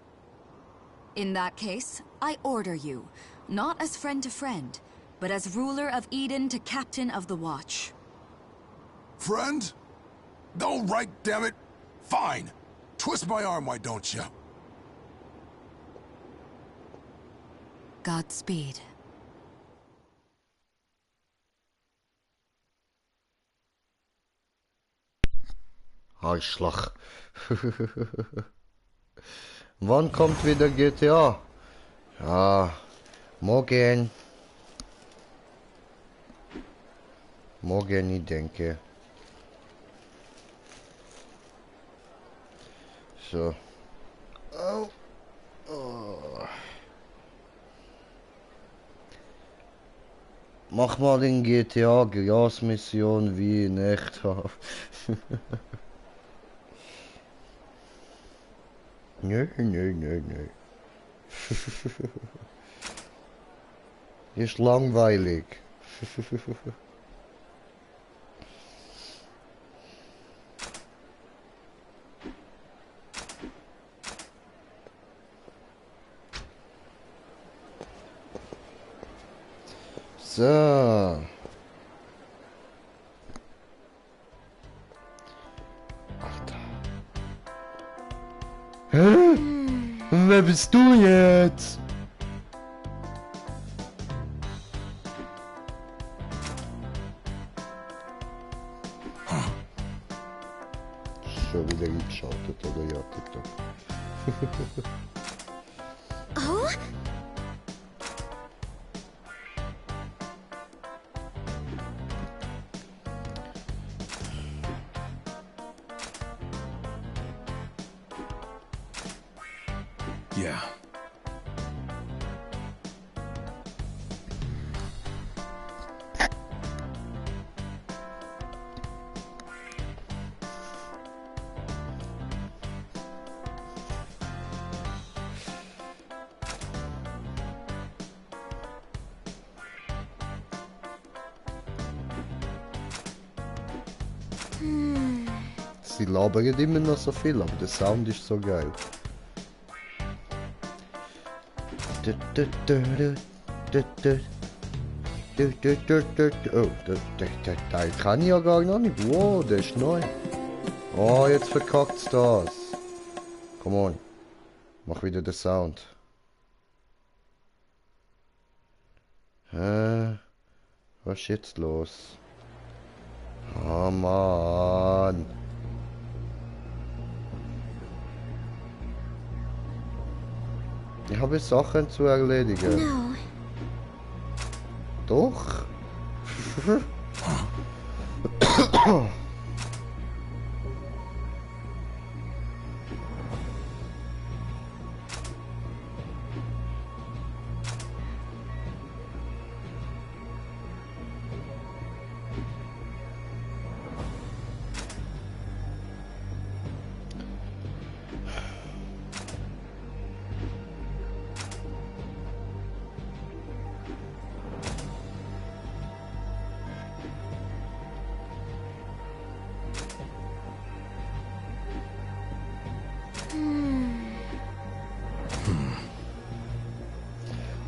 In that case, I order you, not as friend to friend, but as ruler of Eden to captain of the watch. Friend? All right, damn it. Fine. Twist my arm, why don't you? Godspeed. Arschloch. Wann kommt wieder GTA? Ja, morgen. Morgen, ich denke. So. Oh. Oh. Mach mal in GTA Gras-Mission wie in echt. Nö, nö, nö, nö. Ist langweilig. So. Alter. Hä? Wer bist du jetzt? Schon wieder eingeschaltet, oder ja, TikTok. Oh? Yeah. Sie labern immer noch so viel, aber der Sound ist so geil. Oh, der Teil kann ich ja gar noch nicht. Wow, der ist neu. Oh, jetzt verkackt's das. Come on. Mach wieder den Sound. Was ist jetzt los? Oh Mann. Ich habe Sachen zu erledigen. No. Doch.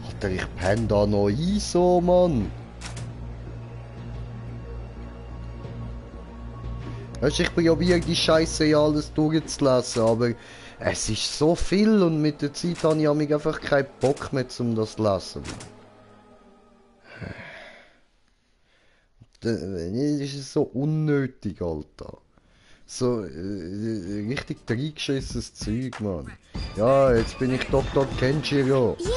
Alter, ich penne da noch ein, so, Mann. Weißt, ich probiere die Scheiße ja alles durchzulassen, aber es ist so viel und mit der Zeit habe ich einfach keinen Bock mehr, um das zu lassen. Das ist so unnötig, Alter. So richtig reingeschissenes Zeug, Mann. Ja, jetzt bin ich Dr. Kenshiro. Yeah.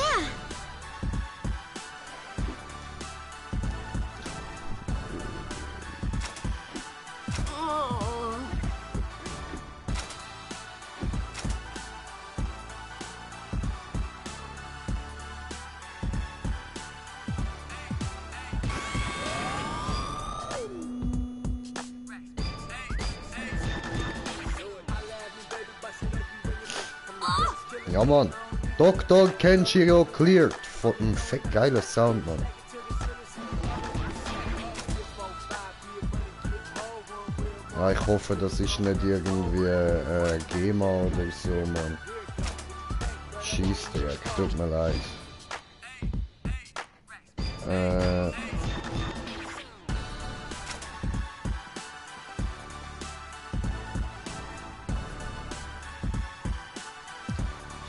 Oh. Ja, Mann. Dr. Kenshiro cleared. Von einem fett geiler Sound, Mann. Ah, ich hoffe, das ist nicht irgendwie GEMA oder so, Mann. Scheissdreck, tut mir leid.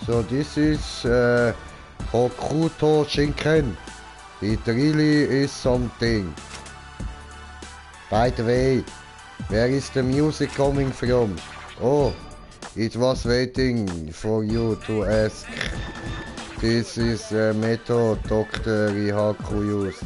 So, this is Hokuto Shinken. It really is something. By the way, where is the music coming from? Oh, it was waiting for you to ask. This is a method Dr. Ihaku used.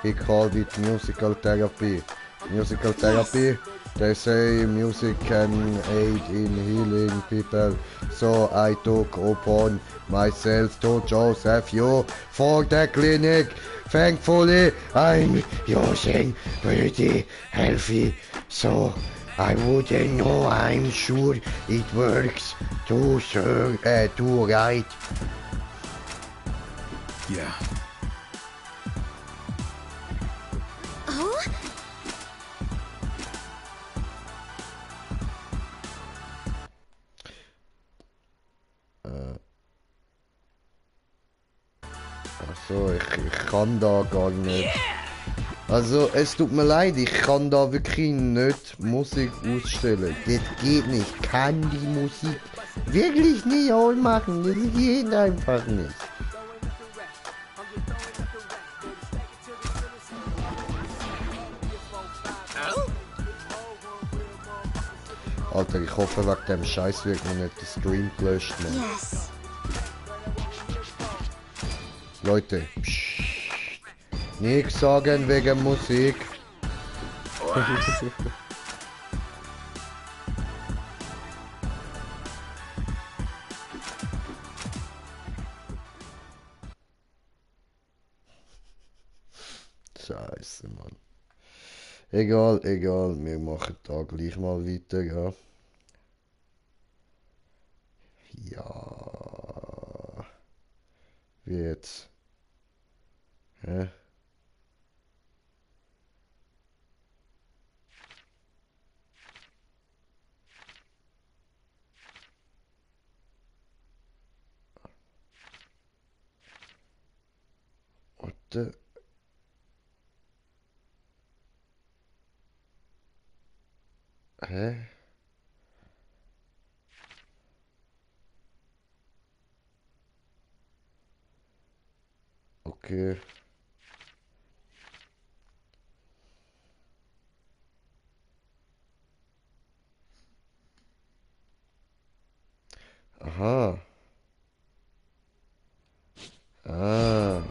He called it musical therapy. Musical therapy? They say music can aid in healing people, so I took upon myself to Joseph you for the clinic. Thankfully, I'm using pretty healthy, so I wouldn't know. I'm sure it works to right. Yeah. Oh? Ach so, so, ich kann da gar nicht. Also, es tut mir leid, ich kann da wirklich nicht Musik ausstellen. Das geht nicht. Ich kann die Musik wirklich nicht ausmachen. Das geht einfach nicht. Alter, ich hoffe, wegen dem Scheiß wird mir nicht der Stream gelöscht, Mann. Yes. Leute, pssst. Nichts sagen wegen Musik. Scheiße, Mann. Egal, egal, wir machen da gleich mal weiter, ja. Ja. Wie jetzt? Hä? Warte. Hä? Okay. Aha. Ah.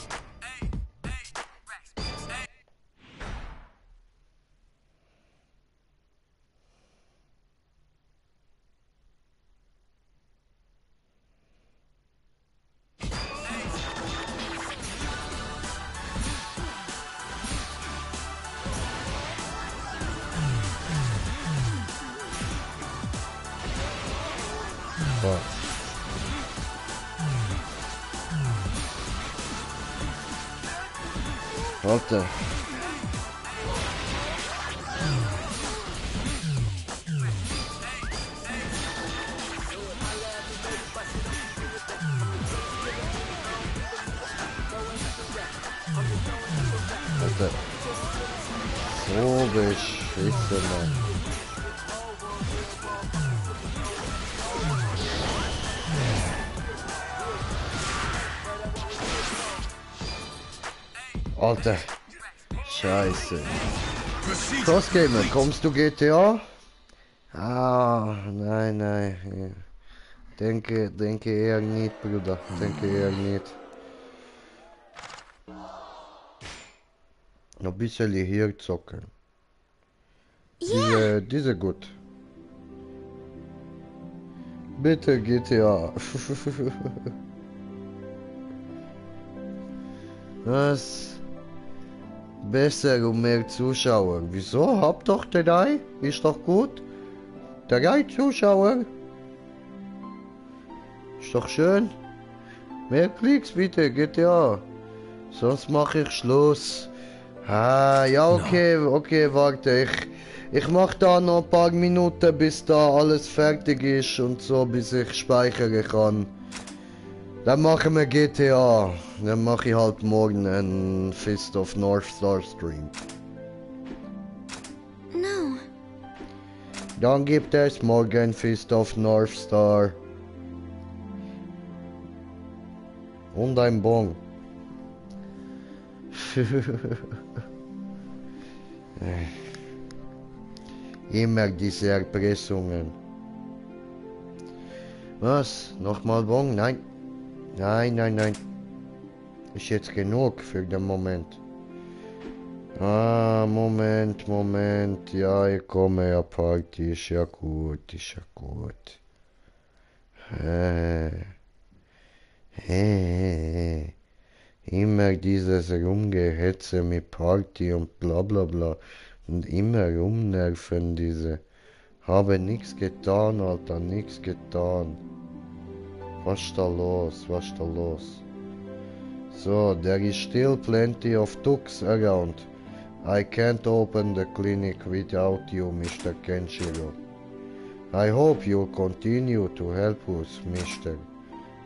Fuck. Warte. Warte. So beschissen, Mann. Alter. Scheiße. Crossgamer, kommst du GTA? Ah, nein, nein. Denke eher nicht, Bruder. Denke eher nicht. Noch ein bisschen hier zocken. Diese gut. Bitte GTA. Was? Besser und mehr Zuschauer. Wieso? Habt doch drei? Ist doch gut. 3 Zuschauer. Ist doch schön. Mehr Klicks bitte, GTA. Sonst mache ich Schluss. Ah, ja, okay, okay, warte. Ich mach da noch ein paar Minuten, bis da alles fertig ist und so, bis ich speichern kann. Dann machen wir GTA. Dann mache ich halt morgen einen Fist of North Star Stream. No. Dann gibt es morgen Fist of North Star. Und ein Bon. Immer diese Erpressungen. Was? Nochmal Bon? Nein. Nein, nein, nein. Ist jetzt genug für den Moment. Ah, Moment. Ja, ich komme ja Party. Ist ja gut, ist ja gut. Immer dieses Rumgehetze mit Party und bla bla bla. Und immer rumnerven diese. Habe nichts getan, Alter, nichts getan. Was ist da los? Was ist da los? So, there is still plenty of ducks around. I can't open the clinic without you, Mr. Kenshiro. I hope you continue to help us, Mr.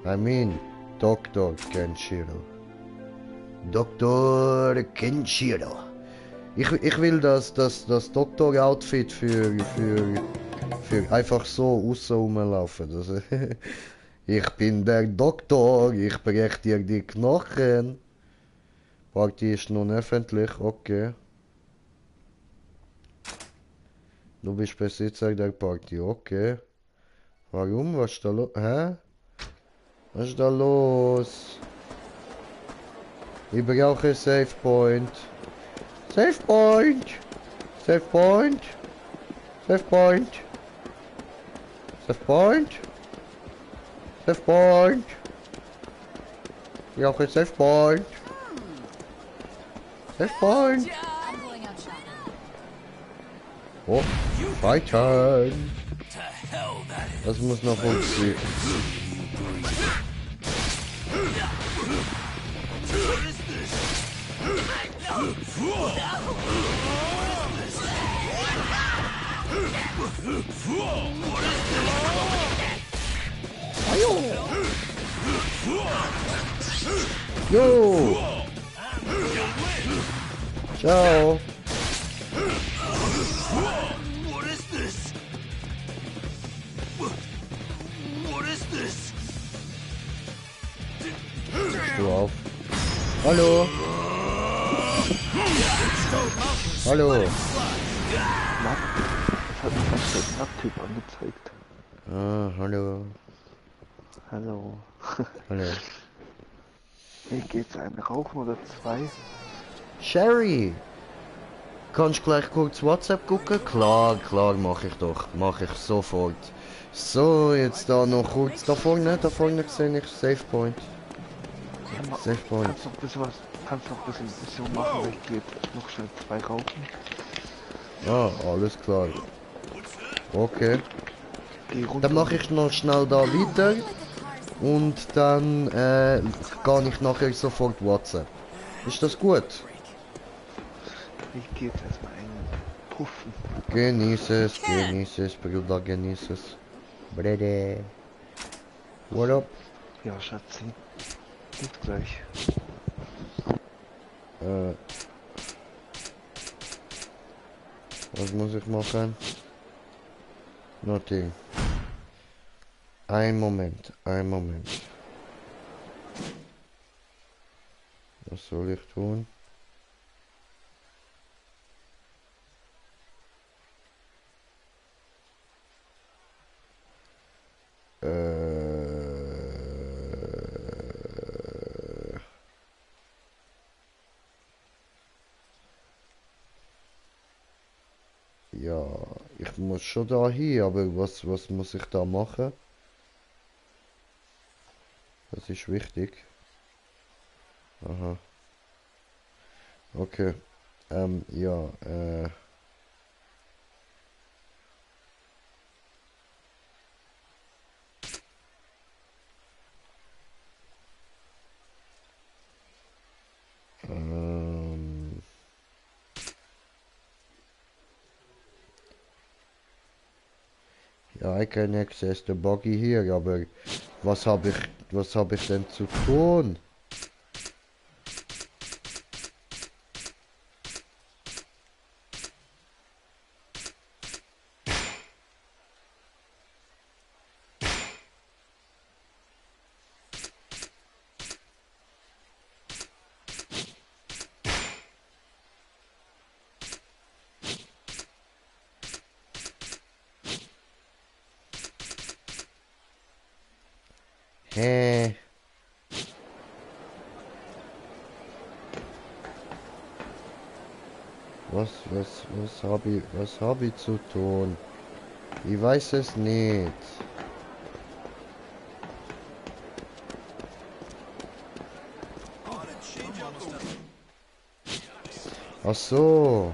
I mean, Dr. Kenshiro. Dr. Kenshiro. Ich will das Doktor-Outfit für einfach so aussen rumlaufen. Das, ich bin der Doktor, ich breche dir die Knochen. Party ist nun öffentlich, okay. Du bist Besitzer der Party, okay. Warum? Was ist da los? Hä? Was ist da los? Ich brauche Save Point. Save Point! Save Point! Save Point! Save Point! Save Point! Ich brauche Save Point! Save Point! I'm going out shopping. Oh, Fighten! Das muss noch funktionieren. Jo! Ciao! What is this? What is this? Du auf. Hallo! Hallo! Das hat mich als der Typ angezeigt. Ah, hallo. Hallo. Hallo. Hey, geht's einen rauchen oder zwei? Sherry! Kannst du gleich kurz WhatsApp gucken? Klar, klar, mach ich doch. Mach ich sofort. So, jetzt da noch kurz. Da vorne sehe ich Save Point. Ja, Save Point. kannst noch ein bisschen was, kannst noch ein bisschen Mission machen, weil ich geh jetzt noch schnell zwei rauchen. Ah, alles klar. Okay. Geh runter. Dann mache ich noch schnell da weiter. Und dann gehe ich nachher sofort WhatsApp. Ist das gut? Ich geh jetzt erstmal einen puffen. Genieß es, Bruder, genieß es. Brede. What up? Ja, Schatzi. Bis gleich. Was muss ich machen? Nothing. Ein Moment. Was soll ich tun? Ja, ich muss schon da hin, aber was muss ich da machen? Das ist wichtig. Aha. Okay. Ja, ja, I can access the buggy hier, aber was habe ich denn zu tun? Hä? Was hab ich zu tun? Ich weiß es nicht. Ach so.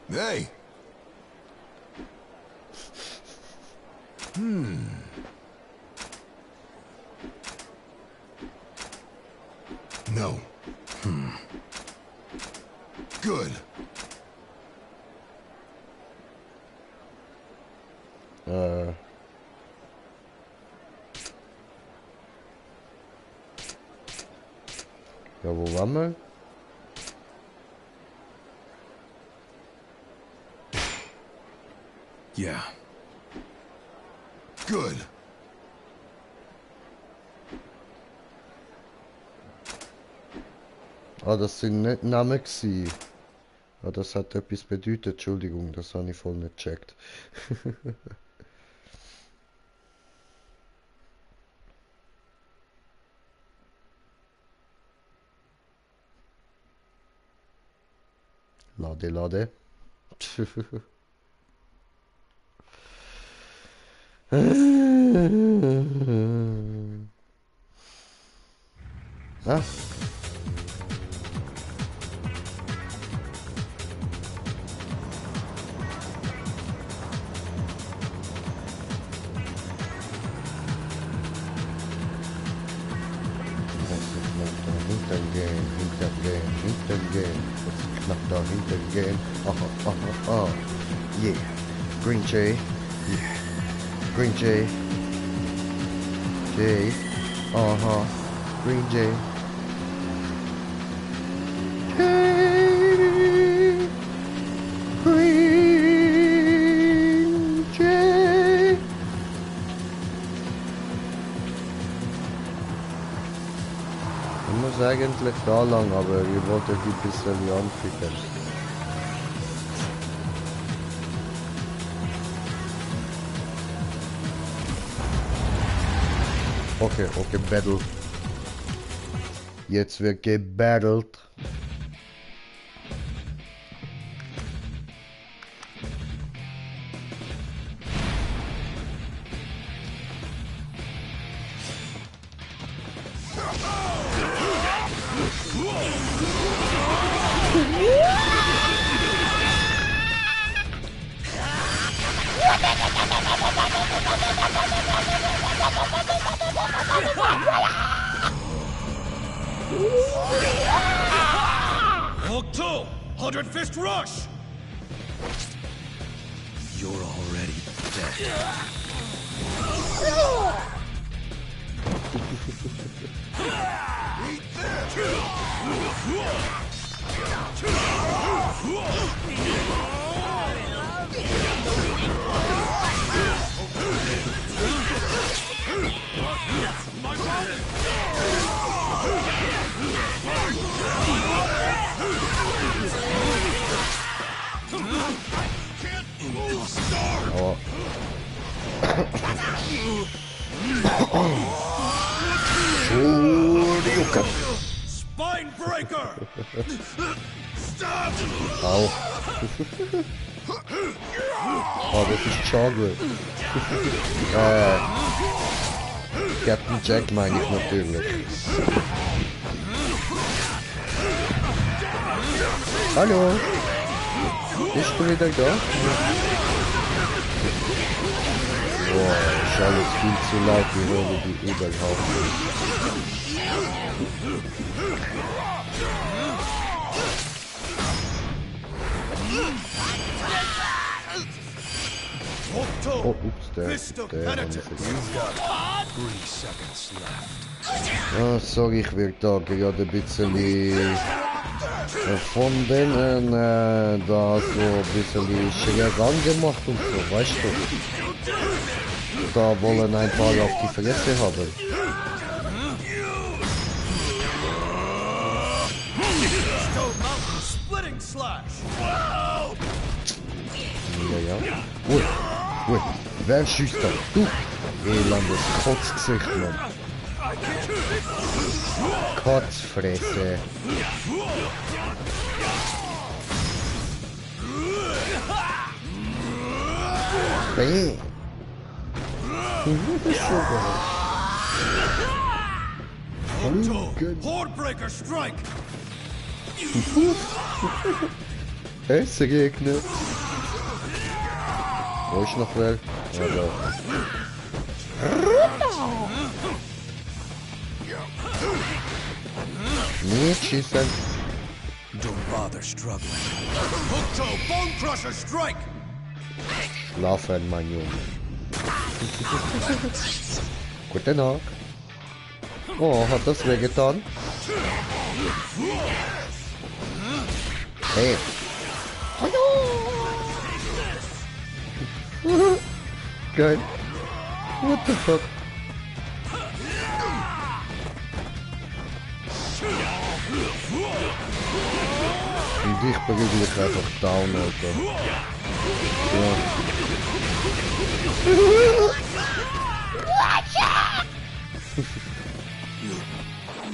Hey! No. Good. Ja, wo waren wir? Yeah. Good. Ah, das sind nicht Namen gewesen. Ah, das hat etwas bedeutet. Entschuldigung, das habe ich voll nicht gecheckt. Lade, lade. Ah. Hintergehen. Was knapp da hintergehen. Aha, aha, aha. Yeah. Green Jay. Yeah. Green Jay. Jay. Aha. Green Jay. Jay. Green Jay. Ich muss eigentlich da lang, aber ich wollte die ein bisschen anficken. Okay, okay, Battle. Jetzt wird gebattelt. Octo! 100 Fist Rush! You're already dead. Spine Breaker! Stop! Au. Oh, das ist Jungle. Captain Jack meine ich natürlich. Hallo? Bist du wieder da? Boah, ist alles viel zu laut, ich höre die überhaupt. Oh, ups, der hat mich vergessen. Ah, sorry, ich werde da gerade ein bisschen von denen da so ein bisschen schräg angemacht und so, weißt du? Da wollen ein paar auf die Fresse haben. Ja, ja. Ui, ui, wer schießt da? Du, elendes Kotzgesicht, Mann. Kotzfresse. Bäh. Das ist so geil. Hordebreaker Strike! Es regnet. Wo ist noch wer? Ja, da. Nicht schießen. Don't bother struggling. Hookto Bone Crusher Strike! Schlafen, mein Junge. Gute Nacht. Oh, hat das wehgetan? Hey. Geil. What the fuck? Und dich prügel ich einfach down, Alter. Ja.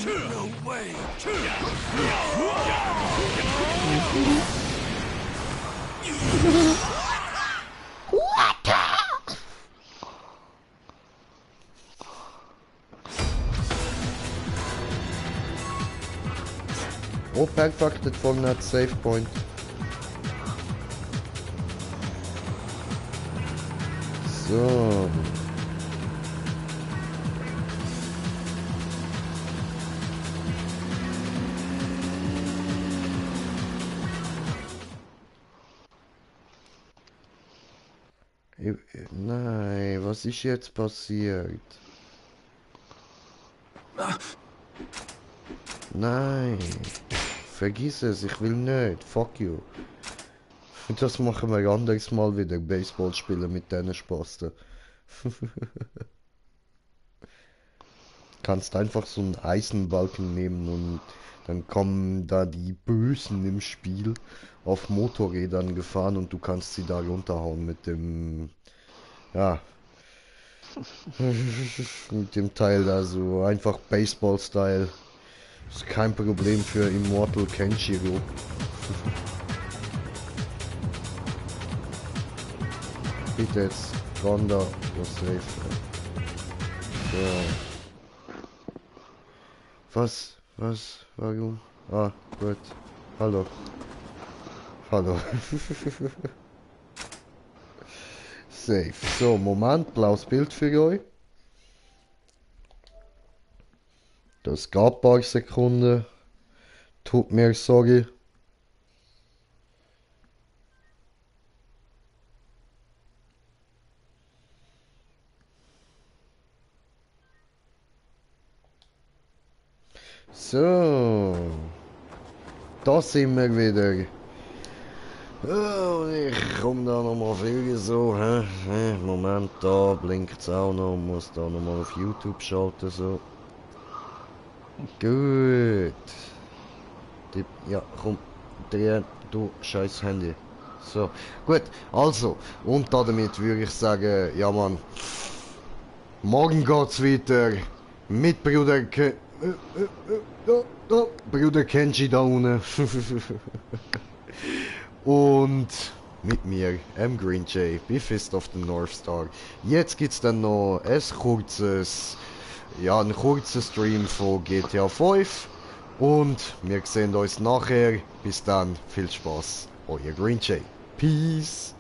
No way! Oh, perfected from that save point. So. Nein, was ist jetzt passiert? Nein, vergiss es, ich will nicht, fuck you. Das machen wir ein anderes Mal wieder, Baseball spielen mit diesen Spasten. Kannst einfach so einen Eisenbalken nehmen und dann kommen da die Bösen im Spiel auf Motorrädern gefahren und du kannst sie da runterhauen mit dem, ja, mit dem Teil da so, einfach Baseball-Style. Ist kein Problem für Immortal Kenshiro. Bitte jetzt, Ronda, was safe. So. Was? Was? Warum? Ah, gut. Hallo. Hallo. Safe. So, Moment, blaues Bild für euch. Das gab ein paar Sekunden. Tut mir sorry. So. Da sind wir wieder. Oh, ich komme da nochmal viel so. Moment, da blinkt es auch noch. Muss da nochmal auf YouTube schalten. So. Gut. Ja, komm. Dreh, du scheiß Handy. So. Gut, also. Und damit würde ich sagen, ja Mann. Morgen geht's weiter. Mit Bruder Bruder Kenji da unten. Und mit mir, Green Jay, bei Fist of the North Star. Jetzt gibt's dann noch ein kurzes Stream von GTA 5. Und wir sehen uns nachher. Bis dann, viel Spaß. Euer Green Jay. Peace.